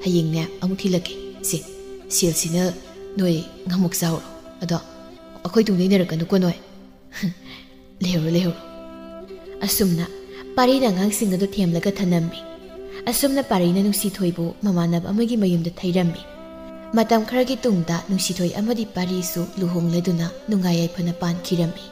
ꯍꯌꯦꯡꯅꯦ ꯑꯃꯨꯛ ꯊꯤꯜꯂꯛꯀꯦ꯫ ꯁꯦ, ꯁꯦꯜꯁꯤꯅ ꯅꯣꯏ ꯉꯥꯃꯨꯛ ꯆꯥꯎꯔꯣ꯫ ꯑꯗꯣ ꯑꯩꯈꯣꯏ ꯇꯨꯡꯗ ꯏꯟꯅꯔꯛꯀꯅꯨꯀꯣ ꯅꯣꯏ꯫" "ꯂꯩꯍꯧꯔꯣ, ꯂꯩꯍꯧꯔꯣ꯫" ꯑꯁꯨꯝꯅ ꯄꯥꯔꯤꯅ ꯑꯉꯥꯡꯁꯤꯡ ꯑꯗꯨ ꯊꯦꯝꯂꯒ ꯊꯅꯝꯃꯤ꯫ ꯑꯁꯨꯝꯅ ꯄꯥꯔꯤꯅ ꯅꯨꯡꯁꯤꯊꯣꯏꯕꯨ ꯃꯃꯥꯟꯅꯕ ꯑꯃꯒꯤ ꯃꯌꯨꯝꯗ ꯊꯩꯔꯝꯃꯤ꯫ ꯃꯇꯝ ꯈꯔꯒꯤ ꯇꯨꯡꯗ ꯅꯨꯡꯁꯤꯊꯣꯏ ꯑꯃꯗꯤ ꯄꯥꯔꯤꯁꯨ ꯂꯨꯍꯣꯡꯂꯗꯨꯅ ꯅꯨꯡꯉꯥꯏ ꯌꯥꯏꯐꯅ ꯄꯥꯟꯈꯤꯔꯝꯃꯤ꯫